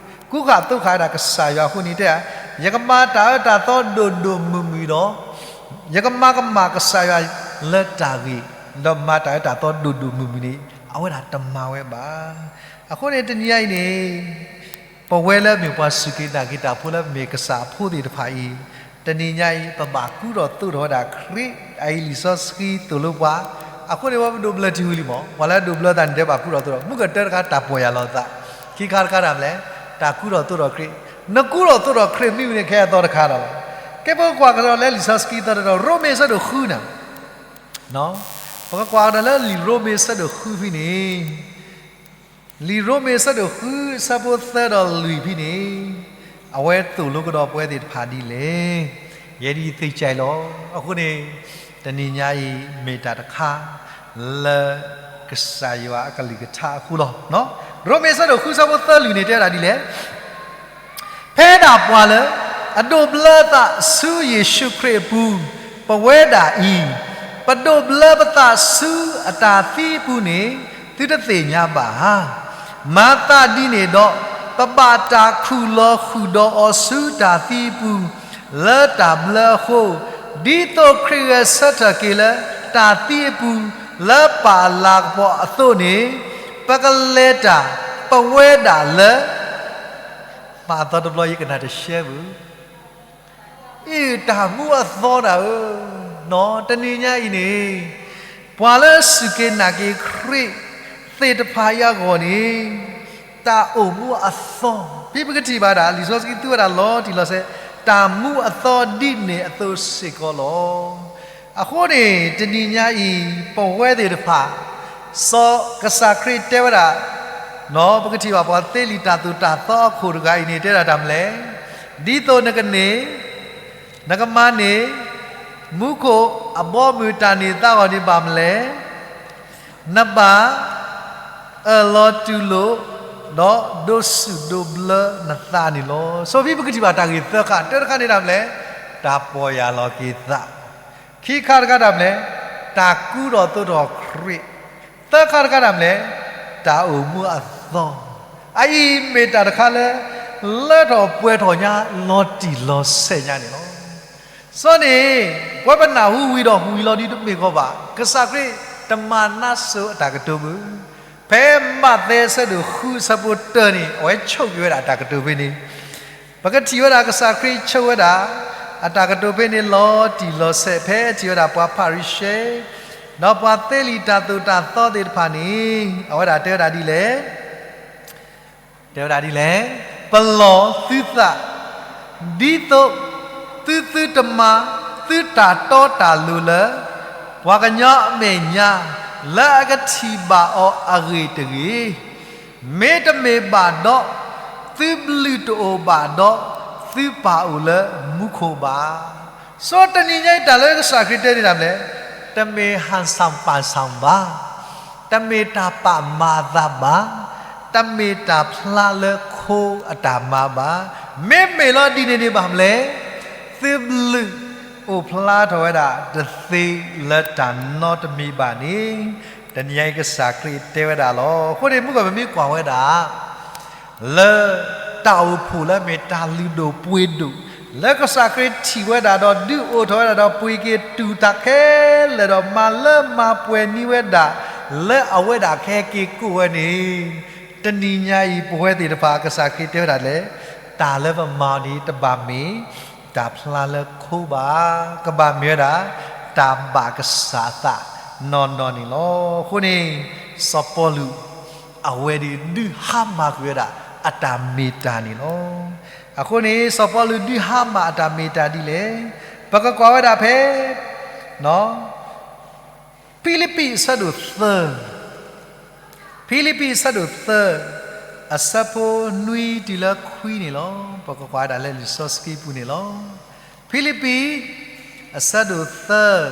ကူဃာ်သိဃာ်ဝဲဒၣ်ကစၢ်ယွၤအဃိန့ၣ်တဲဒၣ်, ယကမၤတၢ်အၢတၢ်သီဒိၣ်ဒိၣ်မုၢ်မုၢ်ဒီး ယကမၤကမၣ်ကစၢ်ယွၤလၢတၢ်ဂ့ၤ, ဒီးမၤတၢ်အၢတၢ်သီဒိၣ်ဒိၣ်မုၢ်မုၢ်န့ၣ် အဝဲဒၣ်တမၤဝဲဘၣ်. အဃိန့ၣ် တနံၤညါအံၤန့ၣ် ပဝဲလၢမ့ၢ်ပှၤစူၢ်က့ၤနာ်က့ၤတၢ်ဖိလၢမ့ၢ်ကစၢ်အဖိသ့ၣ်တဖၣ်အံၤ, တနံၤညါအံၤ ပဘၣ်ကူထီၣ်သိးထီၣ်ဝဲဒၣ်ခရံာ်, အအံၤလံာ်စီဆှံသိၣ်လိပှၤ, အဃိန့ၣ် ပှၤပဒိးဘျၢထံဝံၤလံမး, ပှၤလၢအဒိးဘျၢသးန့ၣ် တဲဘၣ်ကူထီၣ်သိးထီၣ်, မုၢ်ကတၢတခါတၢ်ပီၢ်ယၢ်လီၤသး, ခံခါတခါတၢ်မနုၤလဲၣ်, တၢ်ကူထီၣ်သိးထီၣ်ခရံာ်, နကူထီၣ်သိးထီၣ်ခရံာ်မ့ၢ်ဝံၤန့ၣ် ခဲအသီတခါဒီးလီၤ. ကဲ ပကကွၢ်ကဒီးလၢလံာ်စီဆှံသီတတီၤ ရိမ့ၤအဆၢဒိၣ်ဃုန့ၣ်, ပကကွၢ်ကဒီးလၢလံာ်ရိမ့ၤအဆၢဒိၣ်ဃုဖဲန့ၣ်, လံာ်ရိမ့ၤအဆၢဒိၣ်ဃု အဆၢဖိသၢဒီးလွံၢ်ဖဲန့ၣ်, အဝဲသိၣ်လိကဒီးပဝဲသ့ၣ်တဖၣ်ဒ်လဲၣ်. ယဲဒ်ယသ့ၣ်ညါအံၤလီၤ. အဃိန့ၣ် တနံၤညါအံၤ မ့ၢ်တၢ်တခါ လၢကစၢ်ယွၤအကလုၢ်ကထါအဃိလီၤ. ရိမ့ၤအဆၢဒိၣ်ဃု အဆၢဖိသၢလွံၢ်န့ၣ် တဲဝဲဒၣ်ဒ်လဲၣ်. ဖဲဒၣ်ပှၤလၢ အဒိးဘျၢသးဆူယ့ၣ်ၡူးခရံာ်အပူၤ, ပဝဲဒၣ်အံၤ ပဒိးဘျၢပသးဆူအတၢ်သံအပူၤန့ၣ် သုတသ့ၣ်ညါဘၣ်ဧါ. မၤသးဒ်န့ၣ်ဒီး ပဘၣ်တၢ်ခူၣ်လီၤဃုာ်ဒီးအီၤဆူတၢ်သံအပူၤ လၢတၢ်ဘျၢအဃိ, ဒ်သိးခရံာ်ဂဲၤဆၢထၢၣ်က့ၤလၢတၢ်သံအပူၤ လၢပၢ်အလၤကပီၤအသိးန့ၣ်, ပကလဲၤတၢ် ပဝဲဒၣ်လၢ မၤအသီတဘျီ ယကနၣ်တရှဲပူၤ အ့ၣ် တၢ်မူအသီဒၣ်ဧၢ, နီၢ် တနံၤညါအံၤန့ၣ် ပှၤလၢစူၢ်က့ၤနာ်က့ၤခရံာ်သ့ၣ်တဖၣ်အံၤအဂီၢ်န့ၣ် တၢ်အိၣ်မူအသီ, ဖဲပကထံၣ်ဘၣ်ဒၣ် လံာ်စီဆှံသူဝဲဒၣ်လီၤတံၢ်လီၤဆဲး တၢ်မူအသီဒ်န့ၣ်အသိးစ့ၢ်ကီးလီၤ. အဃိန့ၣ် တနံၤညါအံၤ ပဝဲသ့ၣ်တဖၣ် စီၤကစၢ်ခရံာ်တဲဝဲဒၣ် နီၢ် ပကထံၣ်ဘၣ်ပှၤသ့လံာ်တၢ်သိၣ်တၢ်သီအခိၣ်တဂၤအံၤန့ၣ် တဲဒၣ်တၢ်မနုၤလဲၣ်. ဒ်သိးနကန့ၢ် နကမၤန့ၢ် မူခိၣ်အဘီအမုၢ်တၢ်န့ၢ်သါအဂီၢ်န့ၣ်ဘၣ်မနုၤလဲၣ်. နဘၣ် အၢၣ်လီၤတူၢ်လိာ် ဒီးဒိးစူၣ်ဒိးဘျၢနသးန့ၣ်လီၤ. စီၤဖံပကထံၣ်ဘၣ်တၢ်ဂ့ၢ်သၢခါ, တၢတခါန့ၣ်တၢ်မနုၤလဲၣ်, တၢ်ပီၢ်ယၢ်လီၤက့ၤသး, ခံခါတခါတၢ်မနုၤလဲၣ်, တၢ်ကူထီၣ်သိးထီၣ်ခရံာ်, သၢခါတခါတၢ်မနုၤလဲၣ်, တၢ်အိၣ်မူအသီ, အအံၤမ့ၢ်တၢ်တခါလၢ လၢထီၣ်ပှဲၤထီၣ်ညါ လီၤတံၢ်လီၤဆဲးညါန့ၣ်လီၤ. စီၤန့ၣ် ပဝဲပနၢ်ဟူဝံၤဒီးဟူဝံၤလီၤဒ်တမ့ၢ်ကီးဘၣ်, ကစၢ်ခရံာ်တမၤနါစိၤအတၢ်ကတိၤဘၣ်. ဖဲမးသဲအဆၢဒိၣ်ဃုအဆၢဖိတၢန့ၣ် အဝဲဆိၣ်ဂ့ၤဝဲဒၣ်အတၢ်ကတိၤဖဲန့ၣ်, ပကထံၣ်ဝဲဒၣ်ကစၢ်ခရံာ်ဆိၣ်ဝဲဒၣ် အတၢ်ကတိၤဖဲန့ၣ်လီၤတံၢ်လီၤဆဲး ဖဲထံၣ်ဝဲဒၣ်ပှၤဖၤရံၤၡဲ ဒီးပှၤသ့လံာ်တၢ်သိၣ်တၢ်သီသ့ၣ်တဖၣ်န့ၣ် အဝဲဒၣ်တဲဝဲဒၣ်ဒ်လဲၣ် တဲဝဲဒၣ်ဒ်လဲၣ်, ပလီၢ်သုသး ဒ်သိးသုသုတမၤ သုတၢ်တီတၢ်လိၤလၢ ပှၤကညီအမဲာ်ညါ လၢအကထံၣ်ဘၣ်အီၤအဂ့ၢ်တဂ့ၤ. မ့တမ့ၢ်ဘၣ်ဒီး သုဘျုးတအိၣ်ဘၣ်ဒီး သုပၢ်အိၣ်လၢမူခိၣ်ဘၣ်. စီၤတနံၤညါအံၤတၢ်လၢကစၢ်ခရံာ်တဲန့ၣ်တၢ်မနုၤလဲၣ်, တမ့ၢ်ဟၣ်ဆၣ်ပၢ်ဆၣ်ဘၣ်, တမ့ၢ်တၢ်ပာ်မၤအသးဘၣ်, တမ့ၢ်တၢ်ဖျါလၢခိအတၢ်မၤဘၣ်. မ့မ့ၢ်လီၤဒ်န့ၣ်န့ၣ်ဘၣ်မနုၤလဲၣ်, သုဘျုးအိၣ်ဖျါထီၣ်ဝဲဒၣ်တသ့လၢတၢ်နီတမံၤဘၣ်န့ၣ် တနံၤညါအံၤကစၢ်ခရံာ်တဲဝဲဒၣ်လီၤ. အဃိန့ၣ် မုၢ်ကီၢ်ပမ့ၢ်ကွၢ်ဝဲဒၣ် လၢတၢ်အိၣ်ဖှိၣ်လၢမ့ၢ်တၢ်လုၢ်ဒိၣ်ပှ့ၤဒိၣ် လၢကစၢ်ခရံာ်ထံၣ်ဝဲဒၣ်ဒီးဒုးအိၣ်ထီၣ်ဝဲဒၣ်ဒီးပှ့ၤက့ၤတူၢ်တၢ်ခဲလၢာ်ဒီး မၤလၢမၤပှဲၤန့ၢ်ဝဲဒၣ် လၢအဝဲဒၣ်ကဟဲက့ၤကိးဝဲန့ၣ် တနံၤညါအံၤ ပဝဲသ့ၣ်တဖၣ်ကစၢ်ခရံာ်တဲဝဲဒၣ်လဲၣ်, တၢ်လၢပမၤအီၤန့ၣ် တဘၣ်မ့ၢ်တၢ်ဖျါလၢခိဘၣ်, ကဘၣ်မ့ၢ်ဝဲဒၣ် တၢ်ဘၣ်ကစၢ်အသးနီၢ်နီၢ်န့ၣ်လီၤ. အဃိန့ၣ် စီၤပီလူး အဝဲဒၣ်ဒုးဟါမၢ်ကွံာ်ဝဲဒၣ်အတၢ်မ့ၢ်တၢ်န့ၣ်လီၤ. အဃိန့ၣ် စီၤပီလူးဒုးဟါမၢ်အတၢ်မ့ၢ်တၢ်ဒ်လဲၣ်, ပကကွၢ်ဝဲဒၣ်ဖဲ ဖံလံးပံးအဆၢဒိၣ်သၢ, ဖံလံးပံးအဆၢဒိၣ်သၢ, အဆၢဖိနွံတုၤလၢခွံန့ၣ်လီၤ. ပကကွၢ်ဝဲဒၣ်လၢလံာ်စီဆှံပူၤန့ၣ်လီၤ. ဖံလံးပံး အဆၢဒိၣ်သၢ,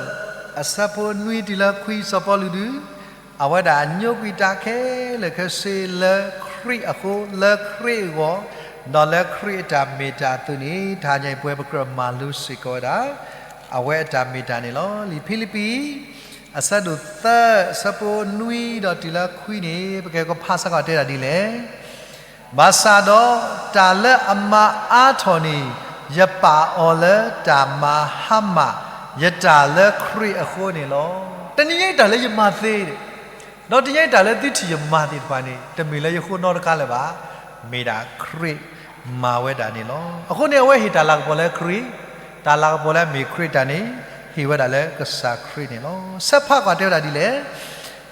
အဆၢဖိနွံတုၤလၢခွံ စီၤပီလူးဒုး အဝဲဒၣ်ညိကွံာ်တၢ်ခဲလၢာ်ခဲဆ့လၢခရံာ်အဃိ, လၢခရံာ်အဂီၢ်, ဒီးလၢခရံာ်အတၢ်မ့ၢ်တၢ်အသိးန့ၣ် တဟါညါအံၤပဝဲပကြၢးမၤလိစ့ၢ်ကီးဝဲဒၣ် အဝဲအတၢ်မ့ၢ်တၢ်န့ၣ်လီၤ. လံာ်ဖံလံးပံး အဆၢဒိၣ်သၢ အဆၢဖိနွံဒီးတုၤလၢခွံန့ၣ် ပကကဖးစ့ၢ်ကီးတဲဒၣ်ဒ်လဲၣ်. ဘၣ်ဆၣ်ဒီးတၢ်လၢအမၤအါထီၣ်န့ၣ် ယပာ်အီၤလၢတၢ်မၤဟါမၢ်ယတၢ်လၢခရံာ်အဃိန့ၣ်လီၤ. တနံၤညါအံၤတၢ်လၢယမၤသ့, ဒီးတနံၤညါအံၤတၢ်လၢသုထံၣ်ယမၤသ့ၣ်တဖၣ်န့ၣ် တမ့ၢ်လၢယဃိနီတခါလၢၤဘၣ်, မ့ၢ်ဒၣ်ခရံာ်မၤဝဲဒၣ်န့ၣ်လီၤ. အဃိန့ၣ် အဝဲဟ့ၣ်တၢ်လၤကပီၤလၢခရံာ်, တၢ်လၤကပီၤလၢအမ့ၢ်ခရံာ်တၢ်န့ၣ် ဟ့ၣ်ဝဲဒၣ်လၢကစၢ်ခရံာ်န့ၣ်လီၤ. ဆၢဖးကွၢ်တဲဝဲဒၣ်ဒ်လဲၣ်.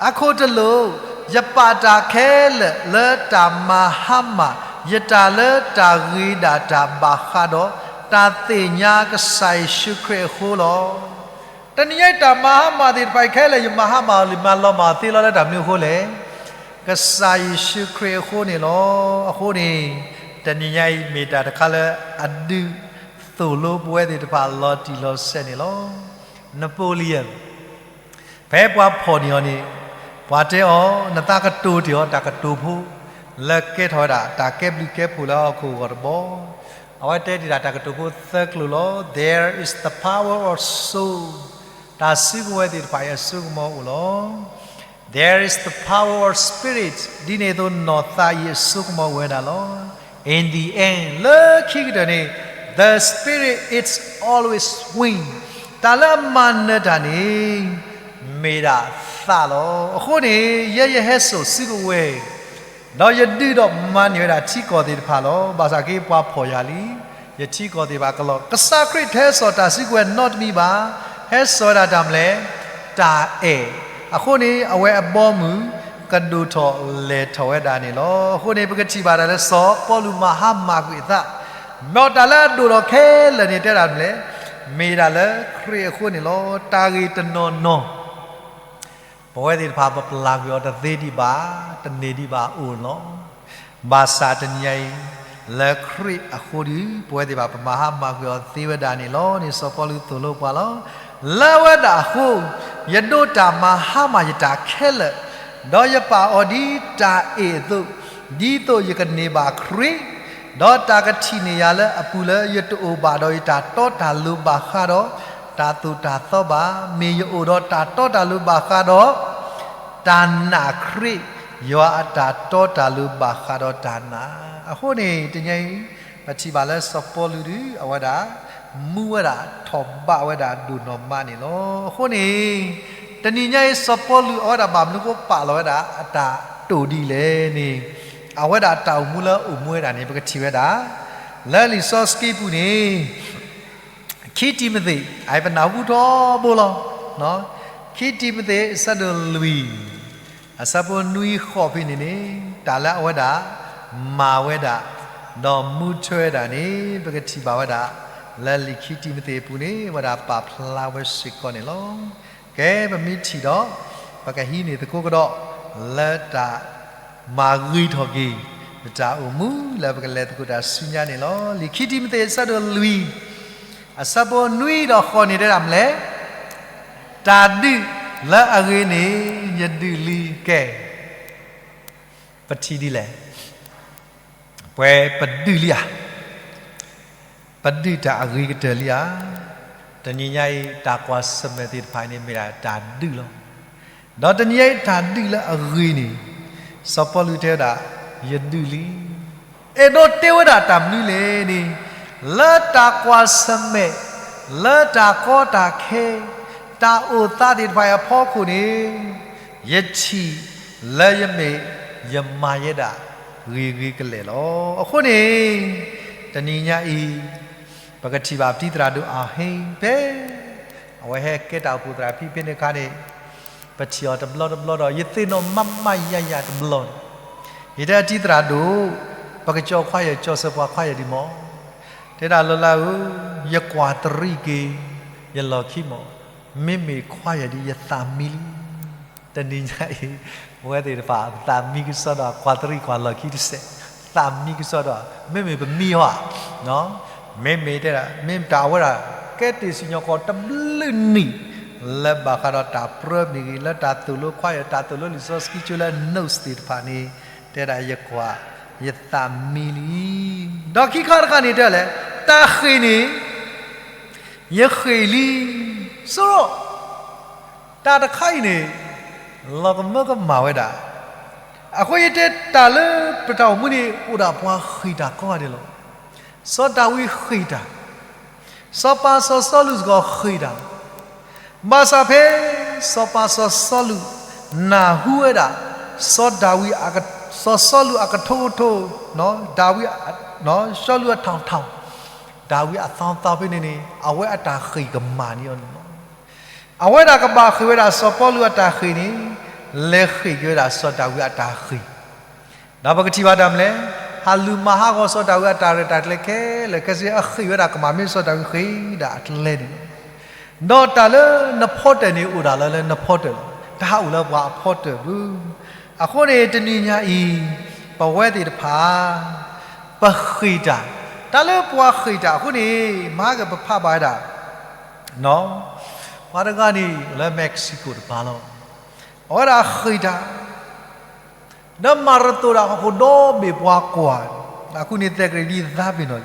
အခိၣ်တလိာ်, ယပာ်တၢ်ခဲလၢာ်လၢတၢ်မၤဟါမၢ် ယတၢ်လၢတၢ်ဂ့ၤဒၣ်တၢ်ဘၣ်ဃးဒီး တၢ်သ့ၣ်ညါကစၢ်ယ့ၣ်ၡူးခရံာ်အဃိလီၤ. တနံၤညါအံၤတၢ်မၤဟါမၢ်သ့ၣ်တဖၣ်အံၤခဲလၢာ် ယမၤဟါမၢ်လီၤမၢ်သ့လီၤလၢတၢ်မနုၤအဃိလဲၣ်. ကစၢ်ယ့ၣ်ၡူးခရံာ်အဃိန့ၣ်လီၤ. အဃိန့ၣ် တနံၤညါအံၤမ့ၢ်တၢ်တခါလၢအဒုးသိၣ်လိပဝဲသ့ၣ်တဖၣ်လီၤတံၢ်လီၤဆဲးန့ၣ်လီၤ. Napoleon ဖဲပှၤဖီၣ်န့ၢ်အီၤန့ၣ် ပှၤတဲအီၤ နသးကတိၤတ့ၢ်အီၤ တၢ်ကတိၤဖိ လၢကဲထီၣ်ဝဲဒၣ် တၢ်ကဲဘျုးကဲဖှိၣ်လၢဟီၣ်ခိၣ်အဂီၢ်တဘီ. အဝဲတဲတ့ၢ်ဒၣ်တၢ်ကတိၤဖိသၢကျိာ်လီၤ. There is the power of soul. တၢ်စုကဝဲၤသ့ၣ်တဖၣ်အံၤအစိကမီၤအိၣ်လီၤ. There is the power of spirit. ဒ်န့ၣ်အသိးနီၢ်သးအံၤအစိကမီၤအိၣ်ဝဲဒၣ်လီၤ. In the end, လၢခံကတၢၢ်န့ၣ် the spirit is always win. တၢ်လၢအမၤနၢၤတၢ်န့ၣ် မ့ၢ်ဒၣ်သးလီၤ. အဃိန့ၣ် ယဲယဟဲစိာ်စုကဝဲၤ ဒီးယဒုးဒီးမၤန့ၢ်ဝဲဒၣ်ထံကီၢ်သ့ၣ်တဖၣ်လီၤ. ဘၣ်ဆၣ်က့ပှၤဖီၣ်ယၤလံ, ယထံကီၢ်သ့ၣ်တဖၣ်ကလီၤ. ကစၢ်ခရံာ်တဟဲစိာ်တၢ်စုကဝဲၤနီတမံၤဘၣ်, ဟဲစိာ်ဝဲဒၣ်တၢ်မနုၤလဲၣ်, တၢ်အဲၣ်. အဃိန့ၣ် အဝဲအဘီအမုၢ် ကဒိၣ်ထီၣ်လဲၢ်ထီၣ်ဝဲဒၣ်န့ၣ်လီၤ. အဃိန့ၣ် ပကထံၣ်ဘၣ်ဒၣ်လၢစီၤပီလူးမၤဟါမၢ်ကွံာ်အသး, ဒီးတၢ်လၢအဒိၣ်ထီၣ်ခဲလၢာ်န့ၣ်တဲဒၣ်မနုၤလဲၣ်, မ့ၢ်ဒၣ်လၢခရံာ်အဃိန့ၣ်လီၤ. တၢ်ဂ့ၢ်တနီၤနီၤ ပဝဲသ့ၣ်တဖၣ်ပပျၢ်ကွံာ်အီၤတသ့ဒံးဘၣ်, တန့ၢ်ဒံးဘၣ်အိၣ်လီၤ. ဘၣ်ဆၣ်တနံၤညါအံၤ လၢခရံာ်အဃိဒီး ပဝဲသ့ၣ်တဖၣ်ပမၤဟါမၢ်ကွံာ်အီၤသ့ဝဲဒၣ်န့ၣ်လီၤန့ၣ် စီၤပီလူးသိၣ်လိပှၤလီၤ. လၢအဝဲဒၣ်အဃိ ယဒိးတၢ်မၤဟါမၢ်ယတၢ်ခဲလၢာ်, ဒီးယပာ်အီၤဒ်တၢ်အဲၣ်အသိး, ဒ်သိးယကန့ၢ်ဘၣ်ခရံာ် ဒီးတၢ်ကထံၣ်န့ၢ်ယၤလၢအပူၤလၢယတအိၣ်ဘၣ်ဒီးယတၢ်တီတၢ်လိၤဘၣ်ဃးဒီးတၢ်သိၣ်တၢ်သီဘၣ်. မ့ၢ်ယအိၣ်ဒီးတၢ်တီတၢ်လိၤဘၣ်ဃးဒီးတၢ်နာ်ခရံာ်, ယွၤအတၢ်တီတၢ်လိၤဘၣ်ဃးဒီးတၢ်နာ်. အဃိန့ၣ် တနံၤညါအံၤ ပထံၣ်ဘၣ်လၢစီၤပီလူးဒီး အဝဲဒၣ် မူဝဲဒၣ်ထီၣ်ဘးဝဲဒၣ်ဒိၣ်နီၢ်မးန့ၣ်လီၤ. အဃိန့ၣ် တနံၤညါအံၤ စီၤပီလူးအဝဲဒၣ်ဘၣ်မနုၤဃိပာ်လီၤဝဲဒၣ် အတၢ်တိာ်ဒ်လဲၣ်န့ၣ်, အဝဲဒၣ်တၢ်အိၣ်မူလၢအိၣ်မူဝဲဒၣ်န့ၣ် ပကထံၣ်ဝဲဒၣ် လၢလံာ်စီဆှံပူၤန့ၣ် ခံတံၤမသ့း အပနၢ်ဟူထီဘိလီၤ. ခံတံၤမသ့း အဆၢဒိၣ်လွံၢ် အဆၢဖိနွံဃိးဖဲန့ၣ်န့ၣ် တၢ်လၢအဝဲဒၣ် မၤဝဲဒၣ် ဒီးမူထွဲဝဲဒၣ်န့ၣ် ပကထံၣ်ဘၣ်ဝဲဒၣ် လၢလံာ်ခံတံၤမသ့းအပူၤန့ၣ် အဝဲဒၣ်ပာ်ဖျါဝဲစ့ၢ်ကီးန့ၣ်လီၤ. ကဲ ပမ့ၢ်ထံၣ်ဒီး ပကဟံးန့ၢ်သကိးကဒီး လၢတၢ် မၤဂ့ၤထီၣ်က့ၤ ပတၢ်အိၣ်မူလၢပကလဲၤသကိးတၢ်ဆူညါန့ၣ်လီၤ. လံာ်ခံတံၤမသ့း အဆၢဒိၣ်လွံၢ် အဆၢဖိနွံဒီးဃိးန့ၣ်တဲဒၣ်မနုၤလဲၣ်, တၢ်ဒုးလၢအဂ့ၤန့ၣ် ယဒုးလံ. ကဲ ပထံၣ်ဒ်လဲၣ်, ပှဲၤပဒုးလံဧါ, ပဒုးတၢ်အဂ့ၤကတၢၢ်လံဧါ. တနံၤညါအံၤ တၢ်ကွၢ်ဆၢၣ်မဲာ်သ့ၣ်တဖၣ်အံၤန့ၣ် မ့ၢ်ဒၣ်တၢ်ဒုးလီၤ. ဒီးတနံၤညါအံၤ တၢ်ဒုးလၢအဂ့ၤန့ၣ် စီၤပီလူးတဲဝဲဒၣ် ယဒုးလံ. အဲၣ်ဒိးတဲဝဲဒၣ်တၢ်မနုၤလဲၣ်န့ၣ် လၢတၢ်ကွၢ်ဆၢၣ်မဲာ်, လၢတၢ်ကီတၢ်ခဲ, တၢ်အိၣ်သးသ့ၣ်တဖၣ်အံၤအဖီခိၣ်န့ၣ် ယထံၣ်လၢယမ့ၢ်ယမၤယဲဒၣ်ဂ့ၤဂ့ၤကလဲာ်လီၤ. အဃိန့ၣ် တနံၤညါအံၤ ပကထံၣ်ဘၣ်ပတံၤသရၣ်ဒိၣ်အဟ့ဖဲ အဝဲဟဲကဲတၢ်အိၣ်ဖှိၣ်သရၣ်ဖံဖဲန့ၣ်အခါန့ၣ် ပထံၣ်အီၤတဘျီတဘျီဒီး ယသ့ၣ်နီၣ်မးမးယၤယၤတဘျီန့ၣ် ယတဲတံၤသရၣ်ဒိၣ်, ပကကၠီခွါယၢ် ကၠီဆၢပှၤခွါယၢ်ဒံးမး, တဲဒၣ်လၢလၢဧၢ, ယကွၢ်တရံးက့ၤ ယလီၢ်ခံမး, မ့မ့ၢ်ခွါယၢ်ဒံး ယသးမံလံ. တနံၤညါအံၤ ပဝဲသ့ၣ်တဖၣ် သးမံကစီဒီး ကွၢ်တရံးကွၢ်လီၢ်ခံတစဲး, သးမံကစီဒီး မ့မ့ၢ်ပမံဟီဧါ, မ့မ့ၢ်တဲဒၣ် မ့ၢ်တၢ်အဝဲဒၣ် ကဲတ့ၢ်စံၣ်ညီၣ်ကွီၢ်တဘျုးနံၣ် လၢဘၣ်ဃးဒီးတၢ်ပြၢမ့ၢ်ဂ့ၤ လၢတၢ်သိၣ်လိခွါယၢ် တၢ်သိၣ်လိလံာ်စီဆှံကၠိလၢ notes သ့ၣ်တဖၣ်န့ၣ် တဲဒၣ်ယကွၢ် ယသးမံလံ. ဒီးခံခါတခါန့ၣ်တဲလဲၣ်, တၢ်ဃ့ၢ်န့ၣ် ယဃ့ၢ်လံ. ဆိ တၢ်တခါအံၤန့ၣ် လီၤကမၢကမၣ်ဝဲဒၣ်. အဃိယတဲတၢ်လၢပတၢ်အိၣ်မူန့ၣ် အိၣ်ဒၣ်ပှၤဃ့ၢ်တၢ်ကိးဂၤဒဲးလီၤ. စီၤဒၤဝံးဃ့ၢ်တၢ်, စီၤပၤစီၤစီလူးစ့ၢ်ကီးဃ့ၢ်တၢ်လီၤ. ဘၣ်ဆၣ်ဖဲ စီၤပၤစီၤစီလူး နၢ်ဟူဝဲဒၣ် စီၤဒၤဝံးအက, စီၤစီလူးအကထိကထိ, ဒၤဝံး, စီလူးအထောင်ထောင်, ဒၤဝံးအသောင်းသောင်းဖဲန့ၣ်န့ၣ် အဝဲအတၢ်ဃ့ၢ်ကမၣ်န့ၢ်အီၤန့ၣ်လီၤ. အဝဲဒၣ်ကဘၣ်ဃ့ၢ်ဝဲဒၣ်စီၤပီလူးအတၢ်ဃ့ၢ်န့ၣ် လဲၤဃ့ၢ်က့ၤဝဲဒၣ်စီၤဒၤဝံးအတၢ်ဃ့ၢ်. ဒီးပကထံၣ်ဘၣ်တၢ်မနုၤလဲၣ်, ဟးလူၤမၤဟးဂီၤစီၤဒၤဝံးအတၢ်ရဲၣ်တၢ်ကျဲၤခဲလၢာ်ခဲဆ့ အဃ့ၢ်ဝဲဒၣ်ကမၣ်မ့ၢ်စီၤဒၤဝံးဃ့ၢ်ဒၣ်အကျဲန့ၣ်လီၤ. ဒီးတၢ်လၢနဖီတၢၢ်န့ၣ်အိၣ်ဒၣ်လၢ လၢနဖီတၢၢ်လီၤ. တဟးအိၣ်လၢပှၤအဖီတၢၢ်ဘၣ်. အဃိန့ၣ် တနံၤညါအံၤ ပဝဲသ့ၣ်တဖၣ် ပဃ့ၢ်တၢ်, တၢ်လၢပှၤဃ့ၢ်တၢ်အဃိန့ၣ် မၤကပဖးဘၣ်ဝဲဒၣ် ပှၤတဂၤန့ၣ် လၢ Mexico တပၤလီၤ. အဝဲဒၣ်ဃ့ၢ်တၢ် ဒီးမၤရသိၣ်တၢ်ဟီၣ်ခိၣ်ဒီဘ့ၣ်ပှၤကွၢ်, အဃိန့ၣ်သဲးကရံၣ်ဒ်သးပ့ၤနီၣ်လံ.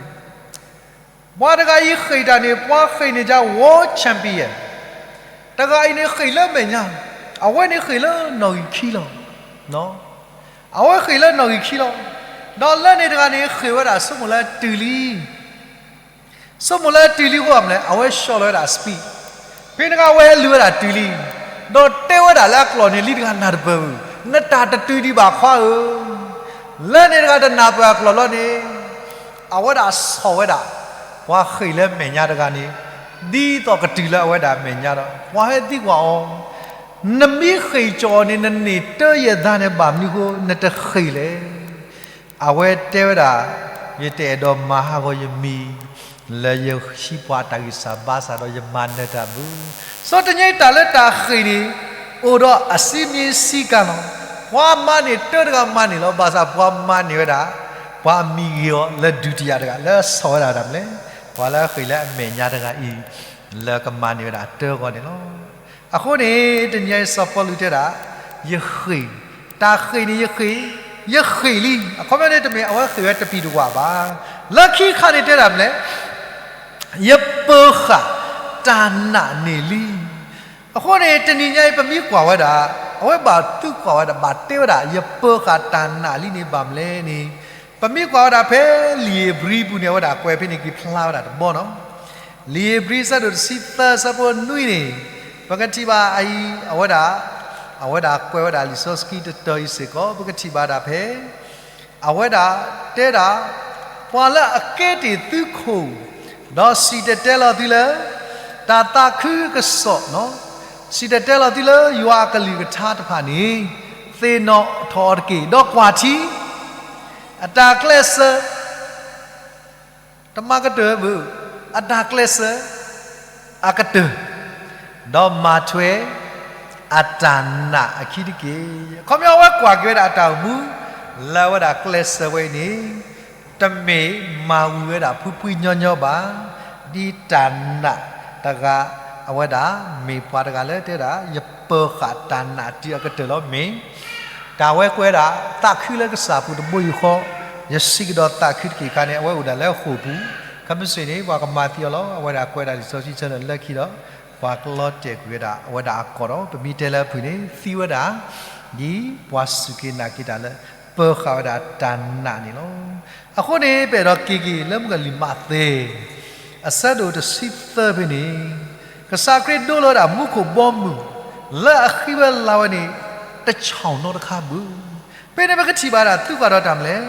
ပှၤတဂၤအံၤဃ့ၢ်တၢ်န့ၣ် ပှၤဃ့ၢ်န့ၣ်က world champion, တဂၤအံၤန့ၣ်ဃ့ၢ်လၢမဲာ်ညါ, အဝဲန့ၣ်ဃ့ၢ်လၢနီၣ်ဂံၢ်ခံလီၤ. အဝဲဃ့ၢ်လၢနီၣ်ဂံၢ်ခံလီၤ. ဒီးလၢန့ၣ်တဂၤန့ၣ် ဃ့ၢ်ဝဲဒၣ်ဆိကမိၣ်လၢတုၤလံ ဆိကမိၣ်လၢတုၤလံအဃိမနုၤလဲၣ်, အဝဲဆှီလီၤဝဲဒၣ် speed, ဖဲန့ၣ်တဂၤအဝဲဟဲလူၤဝဲဒၣ်တုၤလံ, ဒီးတဲဝဲဒၣ်လၢအကျိာ်န့ၣ် လံတဂၤနၢ်တပၢၢ်ဧၢ, နတၢ်တတုၤဒံးဘၣ်ခွါဧၢ, လၢန့ၣ်တဂၤတနၢ်ပၢၢ်အကျိာ်လီၤန့ၣ်, အဝဲဒၣ်ဆီၣ်ဝဲဒၣ် ပှၤဃ့ၢ်လၢမဲာ်ညါတဂၤန့ၣ် ဒ်သိးကတုၤလၢအဝဲဒၣ်မဲာ်ညါဒီး ပှၤဟဲသံကွၢ်အီၤ, နမ့ၢ်ဃ့ၢ်ကၠီၤအီၤန့ၣ် နန့ၢ်တၢ်ယဲၢ်သးန့ၣ် ဘၣ်မနုၤအဃိ နတဃ့ၢ်လဲၣ်. အဝဲတဲဝဲဒၣ်, ယတအဲၣ်ဒိးမၤဟးဂီၤယမံၤ လၢယဟံးပှၤတၢ်ဂံၢ်စၢ်ဘါစၢ်ဒီးယမၤနၢၤတၢ်ဘၣ်. စီၤတနံၤညါအံၤတၢ်လၢတၢ်ဃ့ၢ်န့ၣ် အိၣ်ဒီးအစံမံစံကါလီၤ. ပှၤမၤန့ၢ်တၢ်တဂၤမၤန့ၢ်လီၤ. ဘၣ်ဆၣ်ပှၤမၤန့ၢ်ဝဲဒၣ် ပှၤအမံၤဂ့ၤအီၤလၢဒုးတယၢ်တဂၤ လၢအဆီၣ်ဝဲဒၣ်တၢ်မနုၤလဲၣ်, ပှၤလၢအဃ့ၢ်လၢအမဲာ်ညါတဂၤအံၤ လၢကမၤန့ၢ်ဝဲဒၣ်တၢ်အဂီၢ်န့ၣ်လီၤ. အဃိန့ၣ် တနံၤညါအံၤစီၤပီလူးတဲဒၣ်, ယဃ့ၢ်, တၢ်ဃ့ၢ်န့ၣ်ယဃ့ၢ်, ယဃ့ၢ်လံ. အခီပညီန့ၣ် တမ့ၢ်အဝဲဃ့ၢ်ဝဲတပံၤတဝၢ်ဘၣ်. လၢခံခါန့ၣ်တဲဒၣ်မနုၤလဲၣ်, ယပၢၤဃာ်တၢ်နာ်န့ၣ်လံ. အဃိန့ၣ် တနံၤညါအံၤပမ့ၢ်ကွၢ်ဝဲဒၣ်, အဝဲဘၣ်သံကွၢ်ဝဲဒၣ် ဘၣ်တဲဝဲဒၣ် ယပၢၤဃာ်တၢ်နာ်လံန့ၣ် ဘၣ်မနုၤလဲၣ်န့ၣ်, ပမ့ၢ်ကွၢ်ဝဲဒၣ်ဖဲလံာ်ဧ့ၤဘြံၤပူၤန့ၣ် အဝဲဒၣ်ကွဲးဖဲန့ၣ်က့ၤဖျါဝဲဒၣ်တဘီနီၤ. လံာ်ဧ့ၤဘြံၤအဆၢဒိၣ်တဆံသၢအဆၢဖိနွံန့ၣ်, ပကထံၣ်ဘၣ်အအံၤ အဝဲဒၣ်, အဝဲဒၣ်ကွဲးဝဲဒၣ်လံာ်စီဆှံတတီၤအံၤစ့ၢ်ကီး ပကထံၣ်ဘၣ်ဒၣ်ဖဲ အဝဲဒၣ်တဲဒၣ်, ပှၤလၢအကဲတ့ၢ်သုခိၣ်, ဒီးစံၣ်တဲၤတဲလီၤသုလၢ တၢ်သးခုကစီၣ်, စံၣ်တဲၤတဲလီၤသုလၢယွၤအကလုၢ်ကထါတဖၣ်န့ၣ်, သ့ၣ်နီၣ်ထီၣ်အီၤတက့ၢ်. ဒီးကွၢ်ထံ, အတၢ်ကျဲးစၢး တမၤကတၢၢ်ဘၣ်, အတၢ်ကျဲးစၢးအကတၢၢ်, ဒီးမၤထွဲ အတၢ်နာ်အခံတက့ၢ်. အခီပညီအဝဲကွၢ်က့ၤဝဲဒၣ်အတၢ်အိၣ်မူ လၢအဝဲဒၣ်ကျဲးစၢးဝဲအံၤန့ၣ်, တမ့ၢ်မၤဝံၤဝဲဒၣ်ဖှံဖှံညီညီဘၣ်, ဒ်တၢ်နာ်တဂၤ အဝဲဒၣ်မ့ၢ်ပှၤတဂၤလၢတဲဒၣ် ယပၢၤဃာ်တၢ်နာ်တုၤအကတၢၢ်လီၤ. မ့ၢ် တၢ်ဝဲကွဲးဒၣ် သးခုလၢကစၢ်အပူၤတဘိယူၢ်ဃီ, ယစံးကဒီးသးခုတက့ၢ်ခါန့ၣ် အဝဲအိၣ်ဒၣ်လၢအဃိာ်ပူၤ, ခဲမုၢ်ဆ့ၣ်န့ၣ် ပှၤကမၤသံအီၤလီၤ. အဝဲဒၣ်ကွဲးဒၣ်လံာ်စီဆှံဆၢထၢၣ်လၢခံဒီး ပှၤကလီတဲာ်ကွံာ်ဝဲဒၣ် အဝဲဒၣ်အကီၢ်ဒီး ပမ့ၢ်တဲလၢအဖုၣ်န့ၣ် သံဝဲဒၣ် ဒ်ပှၤစူၢ်က့ၤနာ်က့ၤတၢ်လၢ ပၢၤဃာ်ဝဲဒၣ်တၢ်နာ်န့ၣ်လီၤ. အဃိန့ၣ် ပအဲၣ်ဒိးက့ၤက့ၤလၢမုၢ်ကလံၤမးသဲ အဆၢဒိၣ်တဆံသၢဖဲန့ၣ်, ကစၢ်ခရံာ်ဒိလီၤဝဲဒၣ်မူခိၣ်ဘီမုၢ် လၢအဃံဝဲလၤဝဲန့ၣ် တဆီၣ်နီတခါဘၣ်. ဖဲန့ၣ်ပကထံၣ်ဘၣ်ဒၣ် သုကွၢ်ဒီးတၢ်မနုၤလဲၣ်,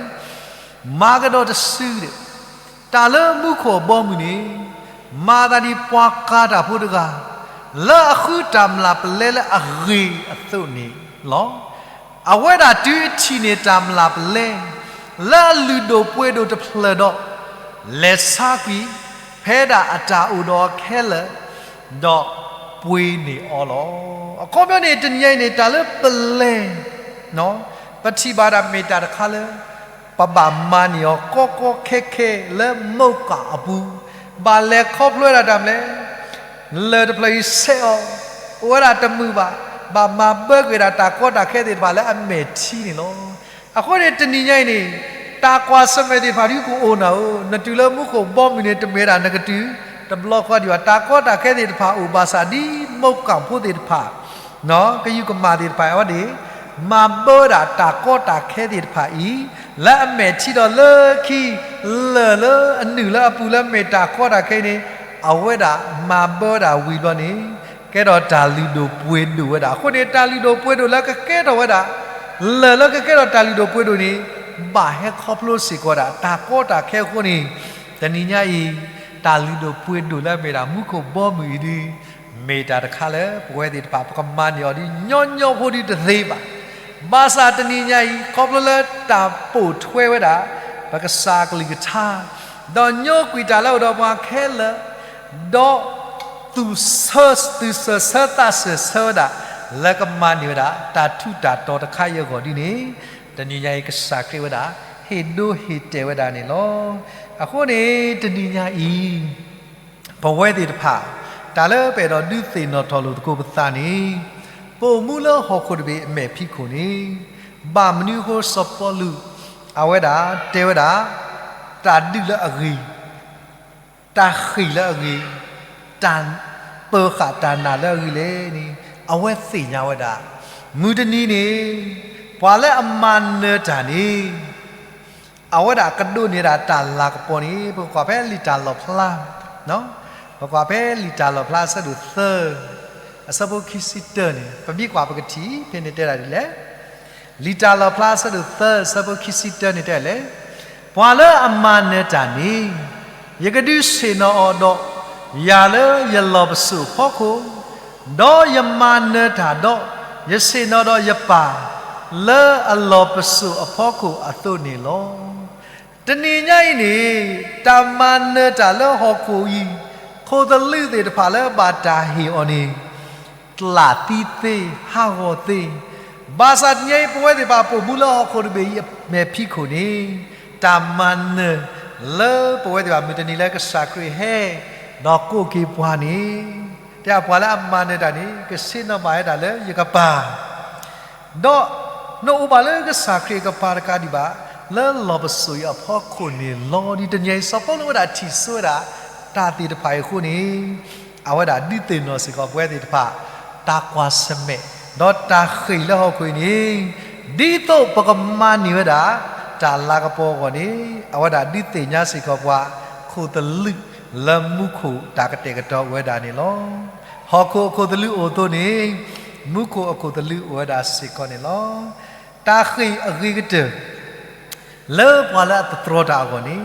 မၤကဒီးတစုဒီး တၢ်လၢမူခိၣ်အဘီအမုၢ်န့ၣ် မၤသးဒ်ပှၤကၤတၢ်ဖိတဂၤ လၢအဃုတၢ်မျၢ်ပလဲလၢအဂ့ၤအသိးန့ၣ်လီၤ. အဝဲဒၣ်တုၤအထံၣ်န့ၢ်တၢ်မျၢ်ပလဲ လၢအလုၢ်ဒိၣ်ပှ့ၤဒိၣ်တဖျၢၣ်ဒီး လဲၤဆါကွံာ် ဖဲဒၣ်အတၢ်အိၣ်ဒီးအီၤခဲလၢာ် ဒီးပှ့ၤန့ၢ်အီၤလီၤ. အခီပညီန့ၣ် တနံၤအံၤန့ၣ် တၢ်လၢပလဲၤ ပထံၣ်ဘၣ်ဒၣ်မ့ၢ်တၢ်တခါလၢ ပဘၣ်မၤန့ၢ်အီၤကီကီခဲခဲလၢမိၢ်ကၢ်အပူၤ, ဘၣ်လဲၤခီဖျိဝဲဒၣ်တၢ်မနုၤလဲၣ်, လၢၢ်တဖျၢၣ်အံၤဆဲးအီၤ, အိၣ်ဝဲဒၣ်တမုာ်ဘၣ်, ဘၣ်မၤဘၢကွံာ်ဒၣ်တၢ်ကီတၢ်ခဲသ့ၣ်တဖၣ်လၢအမဲာ်ထံန့ၣ်လီၤ. အဃိန့ၣ် တနံၤညါအံၤန့ၣ် တၢ်ကွၢ်ဆၢၣ်မဲာ်သ့ၣ်တဖၣ်ဒ်ကအိၣ်နၤဧၢ, နတုၤလၢမူခိၣ်ဘီမုၢ်န့ၣ် တမ့ၢ်ဝဲဒၣ်နကတုၤ တဘျီဃီဒံးဘၣ်. တၢ်ကီတၢ်ခဲသ့ၣ်တဖၣ်အိၣ်ဘၣ်ဆၣ်ဒ်မိၢ်ကၢ်ဖိသ့ၣ်တဖၣ် ကယူၢ်ကမၣ်သ့ၣ်တဖၣ်အဝဲန့ၣ် မၤဘၢဒၣ်တၢ်ကီတၢ်ခဲသ့ၣ်တဖၣ်အံၤ လၢအမဲာ်ထံဒီးလၢခံ လၢၢ်လၢအနုာ်လၢအပူၤလၢမ့ၢ်တၢ်ကီတၢ်ခဲအံၤန့ၣ် အဝဲဒၣ်မၤဘၢဒၣ်ဝံၤဘျီန့ၣ် ကဲထီၣ်တၢ်လုၢ်ဒိၣ်ပှ့ၤဒိၣ်ဝဲဒၣ်. အဃိန့ၣ် တၢ်လုၢ်ဒိၣ်ပှ့ၤဒိၣ်လၢကကဲထီၣ်ဝဲဒၣ် လၢၢ်လၢကကဲထီၣ်တၢ်လုၢ်ဒိၣ်ပှ့ၤဒိၣ်န့ၣ် ဘၣ်ဟဲခီဖျိစ့ၢ်ကီးဝဲဒၣ် တၢ်ကီတၢ်ခဲအဃိန့ၣ် တနံၤညါအံၤ တၢ်လုၢ်ဒိၣ်ပှ့ၤဒိၣ်လၢအမ့ၢ်ဒၣ်မူခိၣ်ဘီမုၢ်အံၤဒု မ့ၢ်တၢ်တခါလၢပဝဲသ့ၣ်တဖၣ် ပကမၤန့ၢ်အီၤဒ်ညီညီဖိဒုတသ့ဘၣ်. ဘၣ်ဆၣ်တနံၤညါအံၤ ခီဖျိလၢတၢ်ပိာ်ထွဲဝဲဒၣ် ပကစၢ်အကလုၢ်ကထါ, ဒီးညိကွံာ်တၢ်လၢအအိၣ်ဒီးပှၤခဲလၢာ်, ဒီးသူၣ်ဆၢ, သူၣ်စၢၤဆၢသးစၢၤဆၢဝဲဒၣ် လၢကမၤန့ၢ်ဝဲဒၣ် တၢ်ထူးတၢ်တီၤတခါအံၤအဂီၢ်ဒ်န့ၣ်, တနံၤညါအံၤကစၢ်ခရံာ်ဝဲဒၣ် ဟ့ၣ်ဒိဟ့ၣ်တဲာ်ဝဲဒၣ်န့ၣ်လီၤ. အဃိန့ၣ် တနံၤညါအံၤ ပဝဲသ့ၣ်တဖၣ် တၢ်လၢပအဲၣ်ဒိးဒုးသ့ၣ်နီၣ်ထီၣ်လိာ်သကိးပသးန့ၣ်, ပအိၣ်မူလၢဟီၣ်ခိၣ်တဘ့ၣ်အမဲာ်ဖံးခိၣ်န့ၣ်, ဘၣ်မနုၤအဃိစီၤပီလူး အဝဲဒၣ်တဲဝဲဒၣ် တၢ်ဒုးလၢအဂ့ၤ, တၢ်ဃ့ၢ်လၢအဂ့ၤ, တၢ်ပၢၤဃာ်တၢ်နာ်လၢအဂ့ၤလဲၣ်န့ၣ်, အဝဲသ့ၣ်ညါဝဲဒၣ် မုၢ်တနံၤန့ၣ် ပှၤလၢအမၤနၢၤတၢ်န့ၣ် အဝဲဒၣ်ကဒိးန့ၢ်ဒၣ်တၢ်လၤကပီၤန့ၣ် ပကကွၢ်ဖဲလံာ်တၢ်လီၣ်ဖျါ, ပကွၢ်ဖဲလံာ်တၢ်လီၣ်ဖျါအဆၢဒိၣ်သၢ, အဆၢဖိခံဆံတၢန့ၣ် ပမ့ၢ်ကွၢ်ပကထံၣ်ဖဲန့ၣ်တဲဒၣ်ဒ်လဲၣ်. လံာ်တၢ်လီၣ်ဖျါအဆၢဒိၣ်သၢ အဆၢဖိခံဆံတၢန့ၣ်တဲလဲၣ်, ပှၤလၢအမၤနၢၤတၢ်န့ၣ် ယကဒုးဆ့ၣ်နီၤအီၤဒီး ယၤလၢယလီၢ်ပစိာ်အဖီခိၣ်, ဒီးယမၤနၢၤတၢ်ဒီး ယဆ့ၣ်နီၤဒီးယပၢ် လၢအလီၢ်ပစိာ်အဖီခိၣ်အသိးန့ၣ်လီၤ. တနံၤညါအံၤန့ၣ် တၢ်မၤနၢၤတၢ်လၢဟီၣ်ခိၣ်အံၤ ခိၣ်သလုးသ့ၣ်တဖၣ်လၢဘၣ်တၢ်ဟ့ၣ်အီၤန့ၣ် ကျးသံသ့, ဟးဂီၤသ့, ဘၣ်ဆၣ်တနံၤအံၤ ပဝဲသ့ၣ်တဖၣ်ပအိၣ်မူလၢဟီၣ်ခိၣ်တဘ့ၣ်အံၤအမဲာ်ဖံးခိၣ်န့ၣ် တၢ်မၤနၢၤလၢပဝဲသ့ၣ်တဖၣ်မုၢ်တနံၤလၢကစၢ်ခရံာ်ဟဲ ဒီးကိးက့ၤပှၤန့ၣ်, တဲပှၤလၢအမၤနၢၤတၢ်န့ၣ် ကဆ့ၣ်နီၤဘၣ်ဝဲဒၣ်လၢယကပၤ ဒီးနအိၣ်ဘၣ်လၢကစၢ်ခရံာ်အကပၤတကးဒံးဘၣ် လၢလီၢ်ပစိာ်အံၤအဖီခိၣ်န့ၣ်လီၤ. ဒ်တနံၤအံၤ စီၤပီလူးဝဲဒၣ်ထံၣ်ဆိဝဲဒၣ် တၢ်သ့ၣ်တဖၣ်အံၤအဃိန့ၣ်, အဝဲဒၣ်ဒုးသ့ၣ်နီၣ်စ့ၢ်ကီးပဝဲသ့ၣ်တဖၣ် တၢ်ကွၢ်ဆၢၣ်မဲာ် ဒီးတၢ်ဃ့ၢ်လၢဟီၣ်ခိၣ်အံၤန့ၣ်, ဒ်သိးပကမၤန့ၢ်ဝဲဒၣ် တၢ်လၤကပီၤအဂီၢ်န့ၣ်, အဝဲဒၣ်ဒုးသ့ၣ်ညါစ့ၢ်ကီးပှၤ ခိၣ်သလုးလၢမူခိၣ်တၢ်ကတဲာ်ကတီၤအိၣ်ဝဲဒၣ်န့ၣ်လီၤ. ဟီၣ်ခိၣ်အခိၣ်သလုးအိၣ်အသိးန့ၣ်, မူခိၣ်အခိၣ်သလုးအိၣ်ဝဲဒၣ်စ့ၢ်ကီးန့ၣ်လီၤ. တၢ်ဃ့ၢ်အဂ့ၤကတၢၢ် လၢပှၤလၢအတတြီတၢ်အဂီၢ်န့ၣ်,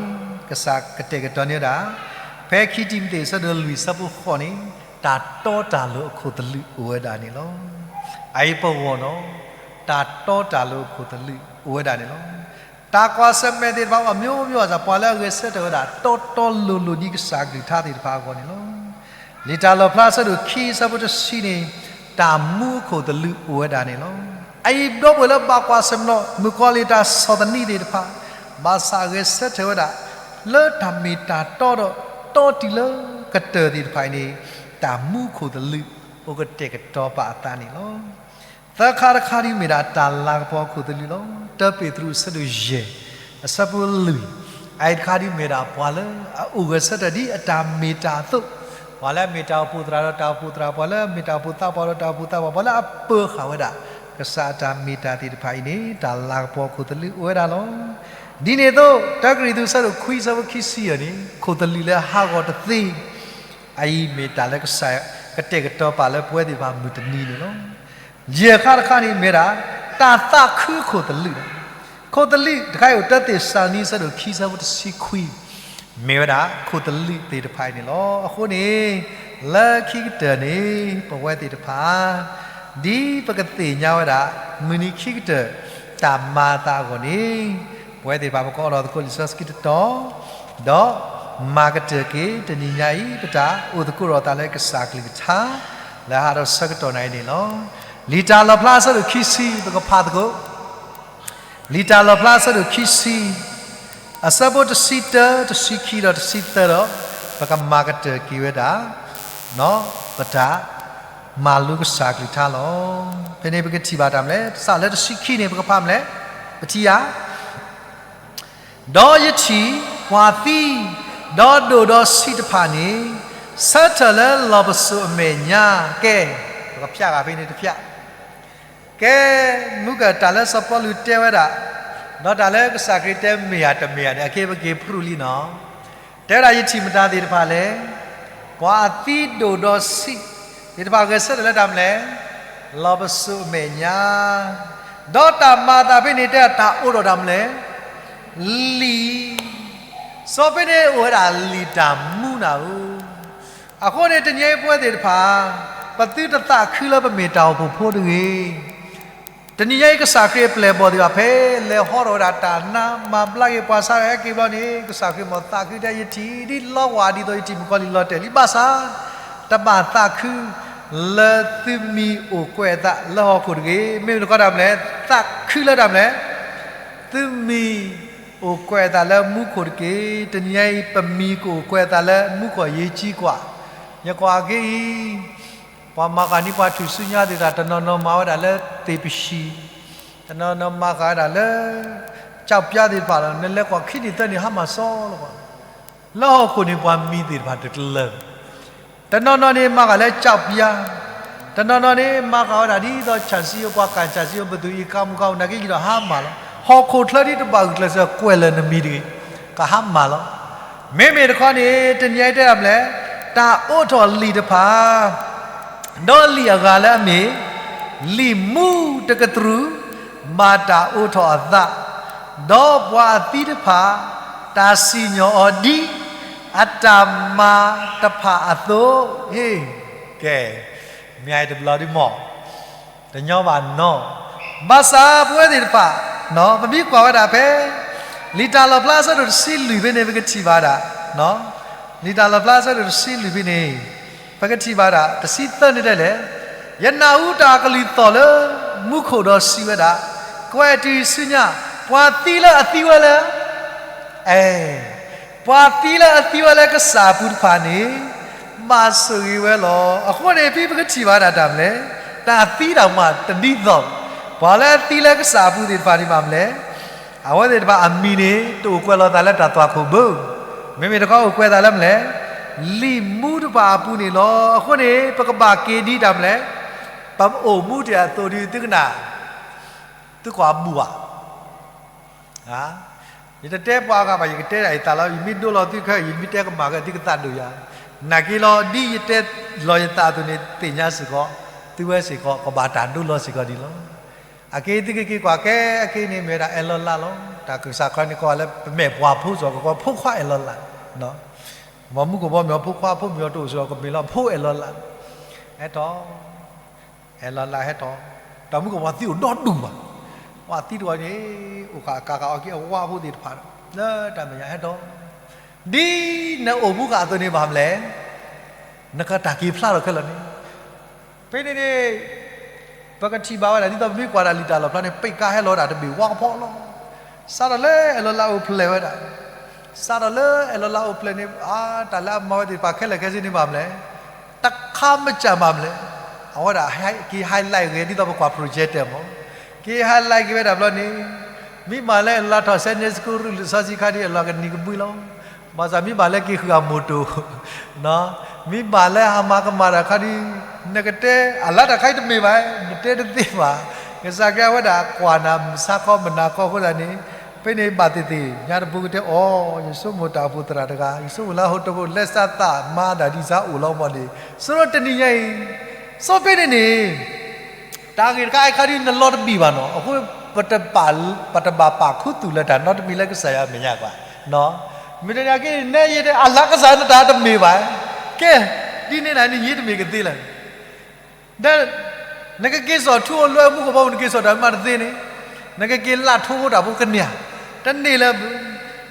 ကစၢ်ကတဲာ်ကတီၤန့ၢ်ဝဲဒၣ်, ဖဲခံတံၤမသ့းအဆၢဒိၣ်လွံၢ်အဆၢဖိဃိးန့ၣ်, တၢ်တီတၢ်လိၤအခိၣ်သလုးအိၣ်ဝဲဒၣ်န့ၣ်လီၤ. အအံၤပဂီၢ်နီၤ, တၢ်တီတၢ်လိၤအခိၣ်သလုးအိၣ်ဝဲဒၣ်န့ၣ်လီၤ. တၢ်ကွၢ်ဆၢၣ်မဲာ်သ့ၣ်တဖၣ်အဂီၢ် မျိုးမျိုးအစး ပှၤလၢအဂဲၤဆၢထၢၣ်ဝဲဒၣ် တီတီလိၤလိၤဒ်ကစၢ်အကလုၢ်ကထါသ့ၣ်တဖၣ်အဂီၢ်န့ၣ်လီၤ. လံာ်တၢ်လီၣ်ဖျါအဆၢဒိၣ်ခံအဆၢဖိတဆံန့ၣ်, တၢ်မူအခိၣ်သလုးအိၣ်ဝဲဒၣ်န့ၣ်လီၤ. အအံၤဒီပုၢ်ဝဲၢ်လၢဘၣ်ကွၢ်ဆၢၣ်မဲာ် မုၣ်ကီၤလံၢ်တၢ်ဆီၣ်သနံးသ့ၣ်တဖၣ်, ဘၣ်ဆၣ်အဂဲၤဆၢထၢၣ်ဝဲဒၣ် လၢတၢ်မ့ၢ်တၢ်တီဒီး တီတံၢ်လၢကတၢၢ်သ့ၣ်တဖၣ်အံၤန့ၣ်, တၢ်မူအခိၣ်သလုးအိၣ်ကတဲာ်ကတီၤပာ်အသးန့ၣ်လီၤ. သၢခါတခါဒ်မ့ၢ်ဒၣ်တၢ်လၤကပီၤအခိၣ်သလုးလီၤ. တၢပ့းတရူးအဆၢဒိၣ်ယဲၢ် အဆၢဖိလွံၢ်, အအံၤတခါဒ်မ့ၢ်ဒၣ်ပှၤလၢအအိၣ်ဂဲၤဆၢထၢၣ်ဒ်အတၢ်မ့ၢ်တၢ်အသိး, ပှၤလၢအမ့ၢ်တၢ်အိၣ်ဖှိၣ်သရၣ်ဒီးတၢ်အိၣ်ဖှိၣ်သရၣ်, ပှၤလၢအမ့ၢ်တၢ်အိၣ်ဖှိၣ်သးပှၢ်ဒီးတၢ်အိၣ်ဖှိၣ်သးပှၢ်, ပှၤလၢအပၢၤဃာ်ဝဲဒၣ် ကစၢ်အတၢ်မ့ၢ်တၢ်သ့ၣ်တဖၣ်အံၤန့ၣ် တၢ်လၤကပီၤအခိၣ်သလုးအိၣ်ဝဲဒၣ်လီၤ. ဒ်န့ၣ်အသိး တၢကရံၣ်သူးအဆၢဒိၣ်ခွံအဆၢဖိခံဆံယဲၢ်န့ၣ်, ခိၣ်သလုးလၢအဟးဂီၤတသ့ အအံၤမ့ၢ်တၢ်လၢကစၢ်ကတဲာ်ကတီၤပာ်လၢပဝဲသ့ၣ်တဖၣ်မုၢ်တနံၤန့ၣ်လီၤ. ယဲၢ်ခါတခါန့ၣ်မ့ၢ်ဒၣ် တၢ်သးခုအခိၣ်သလုးလီၤ. ခိၣ်သလုးတခါအံၤအိၣ်တၢသ့းစၤလနံအဆၢဒိၣ်ခံအဆၢဖိတဆံခွံ, မ့ၢ်ဝဲဒၣ်ခိၣ်သလုးသ့ၣ်တဖၣ်အံၤန့ၣ်လီၤ. အဃိန့ၣ် လၢခံကတၢၢ်န့ၣ် ပဝဲသ့ၣ်တဖၣ် ဒ်ပကသ့ၣ်ညါဝဲဒၣ် မုၢ်နံၤခံကတၢၢ် တၢ်မၤအသးအဂီၢ်န့ၣ်, ပဝဲသ့ၣ်တဖၣ်ပကအိးထီၣ်သကိးလံာ်စီဆှံတတီၤ, ဒီးမၤကတၢၢ်က့ၤ တနံၤညါအံၤ ပတၢ်အိၣ်သကိးထီၣ်သးလၢကစၢ်အကလုၢ်ကထါ လၢဟးထီၣ်ဆၢကတီၢ်နၤအံၤန့ၣ်လီၤ. လံာ်တၢ်လီၣ်ဖျါအဆၢဒိၣ်ခံဆံ ပကဖးသကိး လံာ်တၢ်လီၣ်ဖျါအဆၢဒိၣ်ခံဆံ အဆၢဖိတဆံတၢ, တဆံခံဒီးတဆံသၢဒီး ပကမၤကတၢၢ်က့ၤဝဲဒၣ် ပတၢ်မၤလိကစၢ်အကလုၢ်ကထါလီၤ. ဖဲန့ၣ်ပကထံၣ်ဘၣ်တၢ်မနုၤလဲၣ်, စးလၢတဆံခံန့ၣ် ပကဖးမနုၤလဲၣ်, ပထံၣ်ဧါ. ဒီးယထံၣ်ပှၤသံ, ဒီးဒိၣ်ဒီးဆံးတဖၣ်န့ၣ် ဆၢထၢၣ်လၢလီၢ်ပစိာ်အမဲာ်ညါ, ကဲ, ပကဖျါဂၤဖဲန့ၣ်တဖျါ ကဲ, မုၢ်ကတၢၢ်လၢစီၤပီလူးတဲဝဲဒၣ်, ဒီးတၢ်လၢကစၢ်ခရံာ်တဲမ့ၢ်ဧါတမ့ၢ်ဧါန့ၣ် အကဲပက့ၤဖရူလံနီၤ. တဲဝဲဒၣ်ယထံၣ်မတၤသ့ၣ်တဖၣ်လဲၣ်, ပှၤအသံဒိၣ်ဒီးဆံးသ့ၣ်တဖၣ်ဂဲၤဆၢထၢၣ်လၢတၢ်မနုၤလဲၣ်, လီၢ်ပစိာ်အမဲာ်ညါ, ဒီးတၢ်မၤအသးဖဲန့ၣ်တဲတၢ်အိၣ်ဒီးတၢ်မနုၤလဲၣ်, လံာ်, စီၤဖဲန့ၣ်အိၣ်ဝဲဒၣ်လံာ်တၢ်မူနၤဧၢ. အဃိန့ၣ်တနံၤအံၤပဝဲသ့ၣ်တဖၣ် ပသုတသးခုလၢပမ့ၢ်တၢ်အိၣ်ဖှိၣ်ဖိတဂ့ၤ. တနံၤညါအံၤ ကစၢ်ခရံာ်အပျဲၢ်အဘီၣ်သ့ၣ်တဖၣ် ဖဲလဲၤဟီထီၣ်ဝဲဒၣ်တၢ်နါ မၤဘျါက့ၤပှၤဆါဟဲက့ၤဘျီန့ၣ် ကစၢ်ခရံာ်မ့ၢ်သးခုတဲ ယထံၣ်ဒ်လီၤဝၢ်ဒ်သိးယထံၣ်မုၣ်ကီၤလံၢ်လီၤတဲာ်လံ ဘၣ်ဆၣ် တဘၣ်သးခု လၢသုမံၤအိၣ်ကွဲးအသးလၢဟီၣ်ခိၣ်တဂ့ၤ. မ့ၢ်တခီတၢ်မနုၤလဲၣ်, သးခုလၢတၢ်မနုၤလဲၣ်, သုမံၤအိၣ်ကွဲးအသးလၢမူခိၣ်တက့ၢ်. တနံၤညါအံၤ ပမံၤကအိၣ်ကွဲးအသးလၢမူခိၣ်ယ့ၢ်ကၠံကွၢ်. ယကွၢ်က့ၤအံၤ ပှၤမၤဃာ်န့ၢ်ပှၤထူၣ်စုညါသ့ၣ်တဖၣ် တနီၤနီၤမၤဝဲဒၣ်လၢ သ့ၣ်ပၡံၣ်, တနီၤနီၤမၤဃာ်ဝဲဒၣ်လၢ ကၠီၣ်ပျါသ့ၣ်တဖၣ်လီၤ. နလဲၤကွၢ်ခံနံၣ်သၢနံၣ် ဟါမၢ်စီလီၤ. လၢဟီၣ်ခိၣ်န့ၣ် ပှၤမံၤသ့ၣ်တဖၣ်တကလၢာ်. တနီၤနီၤန့ၣ် မၤဃာ်လၢကၠီၣ်ပျါ, တနီၤနီၤန့ၣ် မၤဃာ်ဝဲဒၣ်ဒ်သိး ဆၣ်စံယိၤ ပှၤကၣ်ဆၣ်စံယိၤ ပသူအံၤ ကါမူကါမူ နာ်က့ယံာ်ဒီးဟါမၢ်လီၤ. ဟီၣ်ခိၣ်ချၢဒ်တဘၣ်ဂုာ်ကျဲးစၢး ကွဲးလၢာ်နမံၤတဂ့ၤ, ကဟါမၢ်လီၤ. မ့မ့ၢ်တခီန့ၣ် တနံၤညါအံၤတဲဒၣ်မနုၤလဲၣ်, တၢ်အိးထီၣ်လံာ်တဖၣ် ဒီးလံာ်အဂၤလၢအမ့ၢ် လံာ်မူတကတြူၢ် မၤတၢ်အိးထီၣ်အသး, ဒီးပှၤအသံတဖၣ် တၢ်စံၣ်ညီၣ်အီၤဒ် အတၢ်မၤတဖၣ်အသိး, ဟ့ၣ်, ကဲ, မ့ၢ်အံၤတဘျီဒ်မီၢ် တညီဘၣ်နီၢ်. ဘၣ်ဆၣ်ပဝဲသ့ၣ်တဖၣ် ပမ့ၢ်ကွၢ်ဝဲဒၣ်ဖဲ လံာ်တၢ်လီၣ်ဖျါအဆၢဒိၣ်တဆံလွံၢ်ဖဲန့ၣ် ပကထံၣ်ဘၣ်ဒၣ်, လံာ်တၢ်လီၣ်ဖျါအဆၢဒိၣ်တဆံလွံၢ်ဖဲန့ၣ် ပကထံၣ်ဘၣ်ဒၣ် တဆံသၢန့ၣ်တဲလဲၣ်, ယနၢ်ဟူတၢ်ကလုၢ်သီၣ်လၢ မူခိၣ်ဒီးစံးဝဲဒၣ်, ကွဲးတုၤဆူညါ, ပှၤသံလၢအသံဝဲလၢ အဲ, ပှၤသံလၢအသံဝဲလၢကစၢ်အပူၤတဖၣ်န့ၣ် ဘၣ်ဆိၣ်ဂ့ၤဝဲလီၤ. အဃိန့ၣ် ဖဲပကထံၣ်ဘၣ်ဒၣ်တၢ်မနုၤလဲၣ်, တၢ်သံတၢ်မၤတဒ်သိး, ပှၤလၢအသံလၢကစၢ်အပူၤသ့ၣ်တဖၣ်န့ၣ်ဘၣ်မနုၤလဲၣ်, အဝဲသ့ၣ်တဖၣ်အမံၤန့ၣ် တအိၣ်ကွဲးလီၤသးလၢတၢ်သွၣ်ခိၣ်ဘၣ်, မ့မ့ၢ်တခီအိၣ်ကွဲးသးလၢမနုၤလဲၣ်, လံာ်မူတဖၣ်အပူၤန့ၣ်လီၤ. အဃိန့ၣ် ပကဘၣ်က့ၤဒ်တၢ်မနုၤလဲၣ်, ပအိၣ်မူတ့ၢ်အသိးဒီးသုကနၣ် သုကွၢ်ဘူၣ်ဘၣ် ယတတဲပှၤဂၤဘၣ်, ယကတဲဒၣ်ယသးလီၤ. ယမ့ၢ်ဒိလီၤသုခဲအံၤ ယမ့ၢ်တဲကမၣ်ခဲအံၤ သုကသးဒိၣ်ယၤ, နာ်က့လီၤ. ဒ်ယတဲလီၤယသးအသိးန့ၣ် သ့ၣ်ညါစ့ၢ်ကီး, သုဝဲစ့ၢ်ကီး ကဘၣ်တၢ်ဒိလီၤစ့ၢ်ကီးန့ၣ်လီၤ. အက့ၤသုကက့ၤကွၢ်ကဲ အက့ၤန့ၣ်မ့ၢ်ဝဲဒၣ်အဲၣ်လီၤလးလီၤ. တၢ်ကစၢ်ခရံာ်န့ၣ်ကိးလၢ ပမဲာ်ပှၤဖိစ့ၢ်ကီး ဖိခွါအဲၣ်လီၤလး, မ့ၢ်မူခိၣ်ဘီမ့ၢ်အီၤ ဖိခွါဖိမ့ၢ်အီၤတအိၣ်စ့ၢ်ကီး ကမ့ၢ်လီၤဖိအဲၣ်လီၤလး, ဟဲထီၣ် အဲၣ်လီၤလးဟဲထီၣ်, တၢ်မူကဘီသံအိၣ်ဒီဒူၣ်ဘၣ်, ပှၤသံတဂီၤန့ၣ် အိၣ်ဃာ်ကၤဃာ်အီၤက့ၤအဝါဖိသ့ၣ်တဖၣ်ဒီး လၢတၢ်မဲာ်ညါဟဲထီၣ်, ဒ်နအိၣ်မူဃာ်အသိးန့ၣ်ဘၣ်မနုၤလဲၣ်, နကတၢ်က့ၤဖျါထီၣ်ခဲလၢာ်န့ၣ်, ဖဲန့ၣ်န့ၣ် ပကထံၣ်ဘၣ်ဝဲဒၣ် ဒ်သိးပမ့ၢ်ကွၢ်ဒၣ်လံာ်တၢ်လီၣ်ဖျါန့ၣ် ပ့းကါဟဲလီၤဝဲဒၣ်တဘ့ၣ်ဝါကဖီလီၤ. စးထီၣ်လၢအဲၣ်လီၤလးအိၣ်ဖျဲၣ်ဝဲဒၣ်, စးထီၣ်လၢအဲၣ်လီၤလးအိၣ်ဖျဲၣ်န့ၣ် အါ တၢ်လၢအမၤဝဲသ့ၣ်တဖၣ်ခဲလၢာ်ခဲဆ့န့ၣ်ဘၣ်မနုၤလဲၣ်, တခါမကၢ်ဘၣ်မနုၤလဲၣ်, အဝဲဒၣ်က့ၤ highlight ဂ့ၤ ဒ်သိးပကွၢ် projector မး, က့ၤ highlight က့ၤဝဲဒၣ်ဘျီန့ၣ်, မ့ၢ်ဘၣ်လၢအဲၣ်လီၤလးထီၣ် Sunday school ရူၢ်လံာ်စီဆှံခါဒ်အလီၢ်ကနံၤကဘှံးလီၤ. ဘၣ်ဆၣ်မ့ၢ်ဘၣ်လၢက့ၤဃုအမိၢ်တိၢ် မ့ၢ်ဘၣ်လၢအမၤကမၣ်တၢ်ခါဒ်, နကတဲ အလါတၢ်ခါအံၤတမ့ၢ်ဘၣ်, နတဲတသ့ဘၣ်. ကစၢ်ခရံာ်ဝဲဒၣ်ကွၢ်နၤမုၢ်ဆါခီမုၢ်နၤခီအဃိသတးန့ၣ်, ဖဲန့ၣ်ဘၣ်သ့ၣ်သ့ၣ် ညါတပူၤကတဲအီၤ, ယဆိကမိၣ်တၢ်အိၣ်ဖှိၣ်သရၣ်တဂၤ, ယဆိကမိၣ်လၢဟီၣ်ခိၣ်ဖိ လဲၤစးသးမၤတၢ်ဒ်စးအိၣ်လီၤမီၢ်န့ၣ်, ဆိတနံၤညါအံၤ, ဆိဖဲန့ၣ်န့ၣ် တၢ်ဂ့ၢ်တခါအံၤခါဒ်နလီၤတဘံၣ်ဘၣ်နီၤ, အဃိ ပတဘၣ်ပာ်ခူသူၣ်လၢတၢ်နီတမံၤလၢကစၢ်ယွၤအမဲာ်ညါဘၣ်. မ့ၢ်တနာ်က့ နဲယတဲအလါကစၢ်နတၢ်တမ့ၢ်ဘၣ်. ကဲ, ဒ်န့ၣ်နၤန့ၣ် ယတမ့ၢ်ကသ့လၢၤ. ဒီး နကက့ၤစိာ်ထူအိၣ်လွဲမူကဘီပူၤ နက့ၤစိာ်တၢ်မၤတသ့န့ၣ်, နကက့ၤလၢ်ထိခိတၢ်ဖိကန့ၢ်ဧါ, တန့ၢ်လၢၤဘၣ်.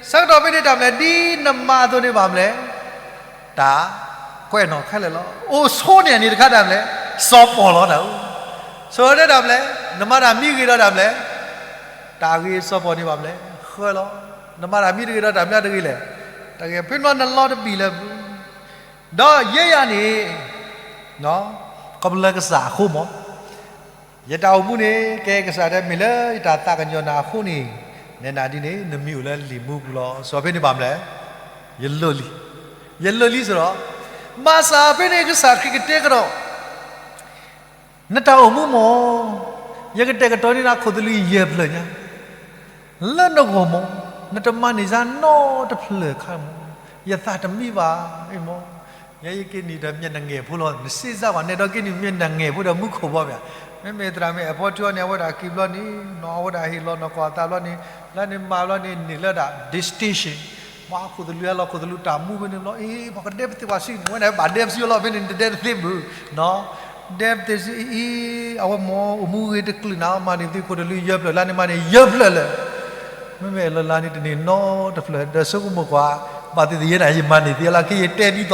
ဆၢကတီၢ်ဖဲန့ၣ်တၢ်မနုၤလဲၣ် ဒ်နမၤအသိးန့ၣ်ဘၣ်မနုၤလဲၣ် တၢ်ကွဲးနီၣ်ခဲလၢာ်လီၤ. အိၣ်ဆိန့ၢ်န့ၣ်တခါတၢ်မနုၤလဲၣ် စီၤပီၣ်လီၤနၤဧၢ. ဆိတဲတၢ်မနုၤလဲၣ် နမၤတၢ်မံဂ့ၤဒီးတၢ်မနုၤလဲၣ် တၢ်ဂ့ၤစီၤပီၣ်န့ၣ်ဘၣ်မနုၤလဲၣ် ဃၢလီၤ. နမၤတၢ်မံတဂ့ၤဒီးတၢ်မနုၤတဂ့ၤလဲၣ်. တၢ်ဂ့ၤဖဲန့ၣ်နလီၤတဘံၣ်လၢၤဘၣ်. ဒီးယဲယၤန့ၣ် ကဘျၢကစၢ်အဃိမး ယတၢ်အိၣ်မူန့ၣ် ကဲကစၢ်တဲမ့ၢ်လၢယတၢ်သးကညီၤနၤအဃိန့ၣ်, နဲနၤဒ်န့ၣ် နမံၤအိၣ်လၢလံာ်မူပူၤလီၤ. စီၤဖဲန့ၣ်ဘၣ်မနုၤလဲၣ်, ယလိၢ်လံ, ယလိၢ်လံစ့ၢ်ဒီး, ဘၣ်ဆၣ်ဖဲန့ၣ်ကစၢ်ခရံာ်ကတဲကဒီး နတၢ်အိၣ်မူမး, ယကတဲာ်ကတီၤန့ၢ်နၤခိၣ်သလုးယဲၢ်ဖျၢၣ်ညါ လၢနဂီၢ်မး, နတမၤန့ၢ်ယၤနီတဖျၢၣ်ခါမး, ယသးတမံဘၣ်, အ့ၣ်မး, ယဲယက့ၤနုာ်ဒီးမျက်နှာငယ်ဖိလီၤ, နစ့စါကွၢ်နဲဒီးက့ၤနုာ်မျက်နှာငယ်ဖိဒီးမူခိၣ်ဘီမး, မ့မ့ၢ်သရၣ်မုၣ်အဲၣ်ဖီထူအီၤန့ၣ် အဝဲဒၣ်က့ၤဘျီန့ၣ် နီၢ်အဝဲဒၣ်ဟ့ၣ်လီၤနီၢ်ကီၢ်အသးဘျီန့ၣ်, လၢန့ၣ်မၤဘျီန့ၣ် န့ၢ်လၢဒၣ် distinction, မ့ၢ်ခိၣ်သလုးဟဲလီၤ ခိၣ်သလုးတၢ်မူဖဲန့ၣ်ဘျီ, အ့ၣ် ပှၤကဒဲပသ့ပှၤစံး မ့ၢ်ဝဲန့ၣ် ဘၣ်ဒဲပစံးလီၤ ဖဲန့ၣ် နတဒဲတသ့ဘၣ်, နီၢ် ဒဲသ့ၣ်အံၤ အဝဲမ့ၢ်အိၣ်မူဂ့ၤတကလုာ်နၤ မၤန့ၢ်သုခိၣ်တလုာ်ယဲၢ်ဖျၢၣ် လါန့ၣ်မၤန့ၢ်ယဲၢ်ဖျၢၣ်လၢာ်, မ့မ့ၢ်လၢလါန့ၣ်တန့ၢ်နီတဖျၢၣ် ဒီးဆိကမိၣ်ကွၢ် ဘၣ်သ့ၣ်သ့ၣ်ယဲဒၣ် ယမၤန့ၢ်သ့လီၤ ခဲယတဲဒ်သိး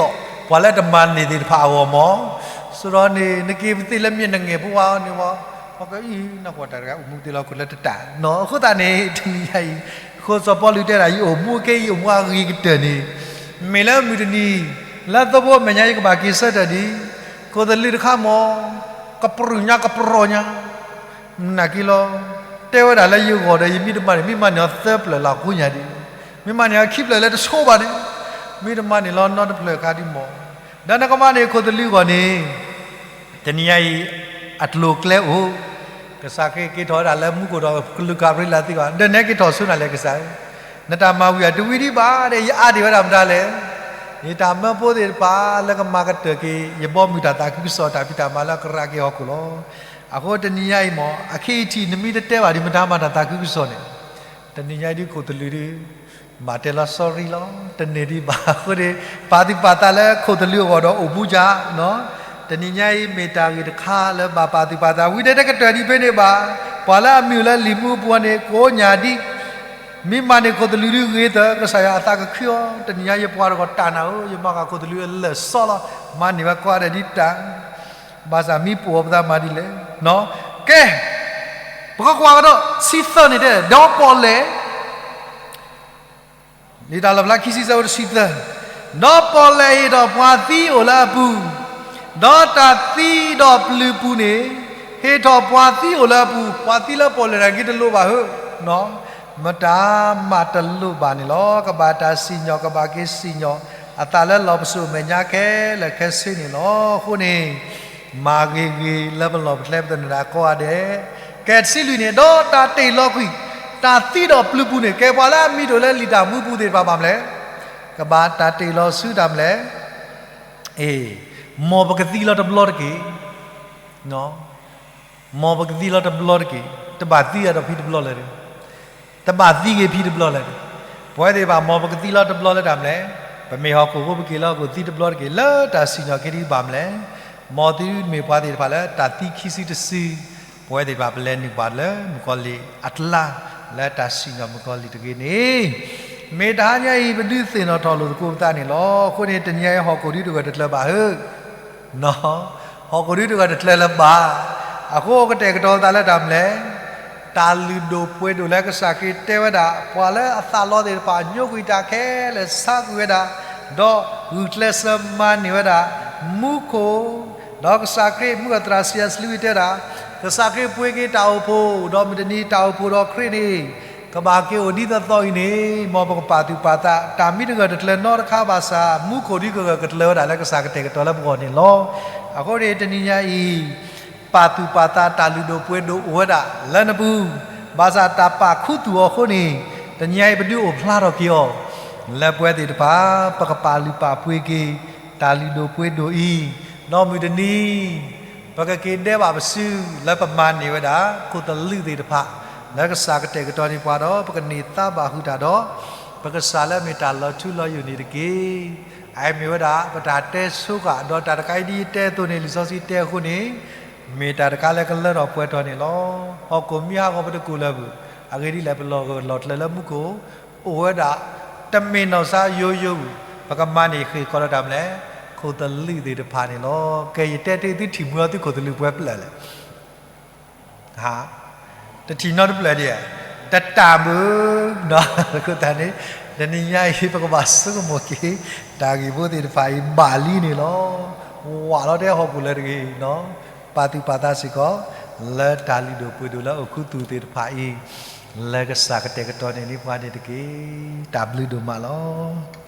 ပှၤလၢတမၤန့ၢ်သ့ၣ်တဖၣ်အဂီၢ်မး, စိဒီးန့ၣ် နက့ၤပသ့ၣ်လၢမ့ၢ်နငဲၢ်ဖိဝါန့ၣ်ဝဲ, ပှၤကအံၤ နကွၢ်တၢ်တဂၤအိၣ်မူသ့လီၤ ခိၣ်လၢတတၢ်နီၤ အဃိသတးန့ၣ် တနံၤညါအံၤ အဃိစီၤပီလူးတဲဒၣ် ယအိၣ်မူခဲအံၤ ယအိၣ်မူအဂ့ၤကတၢၢ်န့ၣ် မ့ၢ်လၢမုၢ်တနံၤ လၢသီဖိအမဲာ်ညါ ယကဘၣ်က့ၤဆၢထၢၣ်ဒံး, ခိၣ်သလုးတခါမ့ၢ် ကပြုၢ်ညါကပြီၤညါ နာ်က့လီၤ, တဲဝဲဒၣ်လၢယဂီၢ်ဒီး ယမ့ၢ်တမၤန့ၣ် မ့ၢ်မၤန့ၢ်အီၤသၢဖျၢၣ်လၢအဃိညါဒံး, မ့ၢ်မၤန့ၢ်အီၤခံဖျၢၣ်လၢတဆိဘၣ်န့ၣ်, မ့ၢ်တမၤန့ၢ်လီၤနီတဖျၢၣ်အခါဒံးမး, ဒီးနကမၤန့ၢ်ခိၣ်သလုးအဂီၢ်န့ၣ် တနံၤညါအံၤ အကျိၤအကျဲအိၣ်, ကစၢ်ခရံာ်က့ၤထီၣ်ဝဲဒၣ်လၢမူခိၣ်ဒီးကလုၢ်ကထါပြံလၢသံကွၢ်, ဒီးနဲက့ၤထီၣ်ဆိနၤလဲၣ်ကစၢ်ဧၢ, နတၢ်မၤဝံၤအတဝံၤဒံးဘၣ်ဒီး ယအါဒံးဝဲဒၣ်မတၤလဲၣ်, ယတၢ်မၢဖိသ့ၣ်တဖၣ်လၢကမၤကတၢၢ်က့ၤ ယဘီမုၢ်တၢ်သးခုကစီၣ်တၢ်ဖံးတၢ်မၤလၢကရၢက့ၤဟီၣ်ခိၣ်လီၤ. အဃိတနံၤညါအံၤမး အခဲအံၤထံး နမ့ၢ်တတဲဘၣ်ဒံးမတၤမၤတၢ်သးခုကစီၣ်န့ၣ်, တနံၤညါအံၤဒ်ခိၣ်သလုးဒုး ဘၣ်တဲလီၤ sorry လီၤ, တန့ၢ်ဒံးဘၣ်အဃိန့ၣ်, ပာ်သူၣ်ပာ်သးလၢခိၣ်သလုးအဂီၢ်ဒီးအိၣ်မူယၤ, တနံၤညါအံၤမ့ၢ်တၢ်ဂ့ၢ်တခါလၢဘၣ်ပာ်သူၣ်ပာ်သး ဝံၤဒီးတကတၢၢ်ဒံးဖဲန့ၣ်ဘၣ်, ပှၤလၢအမ့ၢ်အိၣ်လၢလံာ်မူအပူၤန့ၣ် ကိးညါဒံး, မ့ၢ်မၤန့ၢ်ခိၣ်သလုးဒုးဂ့ၤသၢ ကစၢ်ယွၤအသးကခုအီၤ, တနံၤညါယပှၤတဂီၢ်တၢ်နာ်ဧၢ, ယမၤဃာ်ခိၣ်သလုးအလၢာ်စီလီၤ, မၤန့ၢ်ဝဲကွၢ်ဒီးဒ်တၢ် ဘၣ်ဆၣ်မ့ၢ်ပိာ်အီၤပသးမၤဒ်လဲၣ်, ကဲ, ပကကွၢ်ကဒီး ဆံသၢန့ၣ်တဲ, ဒီးပီၣ်လဲၣ်, လံာ်တၢ်လီၣ်ဖျါခံဆံသၢ အဆံသၢ, ဒီးပီၣ်လဲၣ်ဟ့ၣ်ထီၣ်ပှၤသံအိၣ်လၢအပူၤ, ဒီးတၢ်သံဒီးပျုၤပူၤန့ၣ် ဟ့ၣ်ထီၣ်ပှၤသံအိၣ်လၢအပူၤ, ပှၤသံလၢပီၣ်လဲၣ်တဂၤက့ၤတလိၣ်ဘၣ်ဧၢ, မတၤမးတလိၣ်ဘၣ်န့ၣ်လီၤ. ကဘၣ်တၢ်စံၣ်ညီၣ် ကဘၣ်က့ၤစံၣ်ညီၣ် အသးလၢလီၢ်ပစိာ်မဲာ်ညါခဲလၢာ်ခဲဆ့န့ၣ်လီၤ. အဃိန့ၣ် မၤဂ့ၤဂ့ၤလၢပလီၢ်ပကျဲပသနၢၣ်ကိးဂၤဒဲး, ကဲတဆံလွံၢ်န့ၣ်, ဒီးတၢ်တ့ၢ်လီၤကွံာ် တၢ်သံဒီးပျုၤပူၤန့ၣ် ကဲပှၤလၢအမံၤဒိၣ်လၢလံာ်တၢ်မူပူၤသ့ၣ်တဖၣ်ဘၣ်မလဲၣ်, ကဘၣ်တၢ်တ့ၢ်လီၤဆူတၢ်မလဲၣ်, အ့, မ်ပကသံလီၤတဘျီတက့ၢ် မ်ပကသံလီၤတဘျီတက့ၢ်, တဘၣ်သံအဒီးဖံတဘျီလၢၤဒီး, တဘၣ်သံက့ၤဖံတဘျီလၢၤဒီး, ပဝဲသ့ၣ်တဖၣ် မ်ပကသံလီၤတဘျီလၢတၢ်မလဲၣ်, ပမ့ၢ်ဟီၣ်ခိၣ်ဖိ ပက့ၤလၢဟီၣ်ခိၣ်သံတဘျီတက့ၢ် လၢတၢ်စံၣ်ညီၣ်က့ၤဒံးဘၣ်မလဲၣ်, မ်သုမ့ၢ်ပှၤသ့ၣ်တဖၣ်လၢတၢ်သံခံစုတစု, ပဝဲသ့ၣ်တဖၣ် ပလဲၤနုာ်ပှၤလၢမုၣ်ကီၤလံၢ်အကျါ, လၢတၢ်စံၣ်ညီၣ်မုၣ်ကီၤလံၢ်တဂ့ၤန့ၣ်, မ့ၢ်တဟါညါအံၤ ပဒုးသ့ၣ်နီၣ်ထီၣ်လိာ်သကိးပသးန့ၣ်လီၤ. အဃိန့ၣ် တနံၤအံၤ ဟီၣ်ခိၣ်ဒုတဂၢၢ်တကျၢၤဘၣ်ဧၢ ဟီၣ်ခိၣ်ဒုတဂၢၢ်တကျၢၤလၢၤဘၣ်. အဃိကတဲာ်ကတီၤသးလၢတၢ်မလဲၣ်, တၢ်လုၢ်ဒိၣ်ပှ့ၤဒိၣ်လၢကစၢ်ခရံာ်တဲဝဲဒၣ် ပှၤလၢအသးလီသ့ၣ်တဖၣ် ညိကွံာ်တၢ်ခဲလၢာ်ဆါကွံာ်ဝဲဒၣ်, ဒီးဂုာ်ကျဲးစၢးမၤန့ၢ်ဝဲဒၣ် မူခိၣ်, ဒီးကစၢ်ခရံာ်မုၢ်အသရၣ်စံးဆှံတဲဝဲဒၣ်, ကစၢ်ခရံာ်ပှ့ၤက့ၤတၢ်အိၣ်ဖှိၣ်, ဒီးမုၢ်တနံၤတၢ်အိၣ်ဖှိၣ်ဒီးခရံာ်န့ၣ် ကဘၣ်က့ၤအိၣ်ဒ်သိးသိးအံၤန့ၣ်, မ်ပကပာ်သူၣ်ပာ်သး, တၢ်မ့ၢ်တဂၢၢ်တကျၢၤနီတခါဘၣ်ဆၣ် မူခိၣ်ဒုကဂၢၢ်ကကျၢၤဝဲဒၣ်လၢကစၢ်ကတဲာ်ကတီၤလၢပဂီၢ်န့ၣ်လီၤ. အဃိန့ၣ် တနံၤညါအံၤ ပာ်သူၣ်ပာ်သးတၢ်လုၢ်ဒိၣ်ပှ့ၤဒိၣ်အိၣ်ဝဲဒၣ်လၢနပူၤ, ဘၣ်ဆၣ်တၢ်ပာ်ခူသူၣ်အီၤအဃိန့ၣ်, တနံၤညါအံၤပဒုးအိၣ်ဖျါထီၣ်က့ၤအီၤ, လၢပဝဲသ့ၣ်တဖၣ် ပကပာ်လုၢ်ပာ်ပှ့ၤက့ၤ တၢ်လုၢ်ဒိၣ်ပှ့ၤဒိၣ်အံၤ, ဒီးမုၢ်တနံၤ ပကက့ၤဒဲးဘးပစု လၢပမၤန့ၢ်ဝဲဒၣ် ခိၣ်သလုးသ့ၣ်တဖၣ် လၢကစၢ်ကတဲာ်ကတီၤန့ၢ်ပှၤဒီး ပကန့ၢ်သါဘၣ်ဃုာ်တၢ်ဒီး ပကစၢ်လၢအမ့ၢ်တၢ်လီၤထူလီၤယိာ်န့ၣ်တက့ၢ်. အအံၤမ့ၢ်ဝဲဒၣ် ပတၢ်တဲဆိဃာ် ဒီးတၢ်တခါအံၤဒ်ယတဲအသိးန့ၣ် လံာ်စီဆှံတဲအဃိန့ၣ် မ့ၢ်တၢ်တခါလၢကလၢထီၣ်ပှဲၤထီၣ်န့ၣ်လီၤ. ဟီၣ်ခိၣ်မံဟးဂီၤပတကိၢ်လၢၤဘၣ်, အဂ့ၢ်ဒ်လဲၣ် ပလီၢ်လီၤကျၢၤလၢမူခိၣ် အိၣ်ဝဲဒၣ် တမ့ၢ်နီၢ်စါယိယိဘၣ်, ပကမၤန့ၢ်ဃ့ၢ်ကီးဒီးတၢ်မလဲၣ်, ခိၣ်သလုးသ့ၣ်တဖၣ်န့ၣ်လီၤ. ကဲ ယတဲတ့ၢ်သုထံၣ်မုၢ်အီၤသုခိၣ်သလုးပှဲၤဖျၢၣ်လဲၣ် တထံၣ်နီတဖျၢၣ်ဒံးဧါ, တတၢ်ဘၣ်, အဃိသတးန့ၣ် တနံၤညါအံၤ ပကဘၣ်ဆိကမိၣ်က့ၤ တၢ်ဂ့ၢ်ဖိသ့ၣ်တဖၣ်အံၤ ဘၣ်လံန့ၣ်လီၤ. ဝးလီၤတဲဟီၣ်ခိၣ်လၢတဂ့ၤ, ပာ်သူၣ်ပာ်သးစ့ၢ်ကီး လၢတၢ်လုၢ်ဒိၣ်ပှ့ၤဒိၣ်လၢအိၣ်ခူသူၣ်သ့ၣ်တဖၣ်အံၤ လၢကစၢ်ကတဲာ်ကတီၤန့ၢ်ဒံးပှၤန့ၣ်တက့ၢ်. တၢ်ဘျုးဒိၣ်မးလီၤ.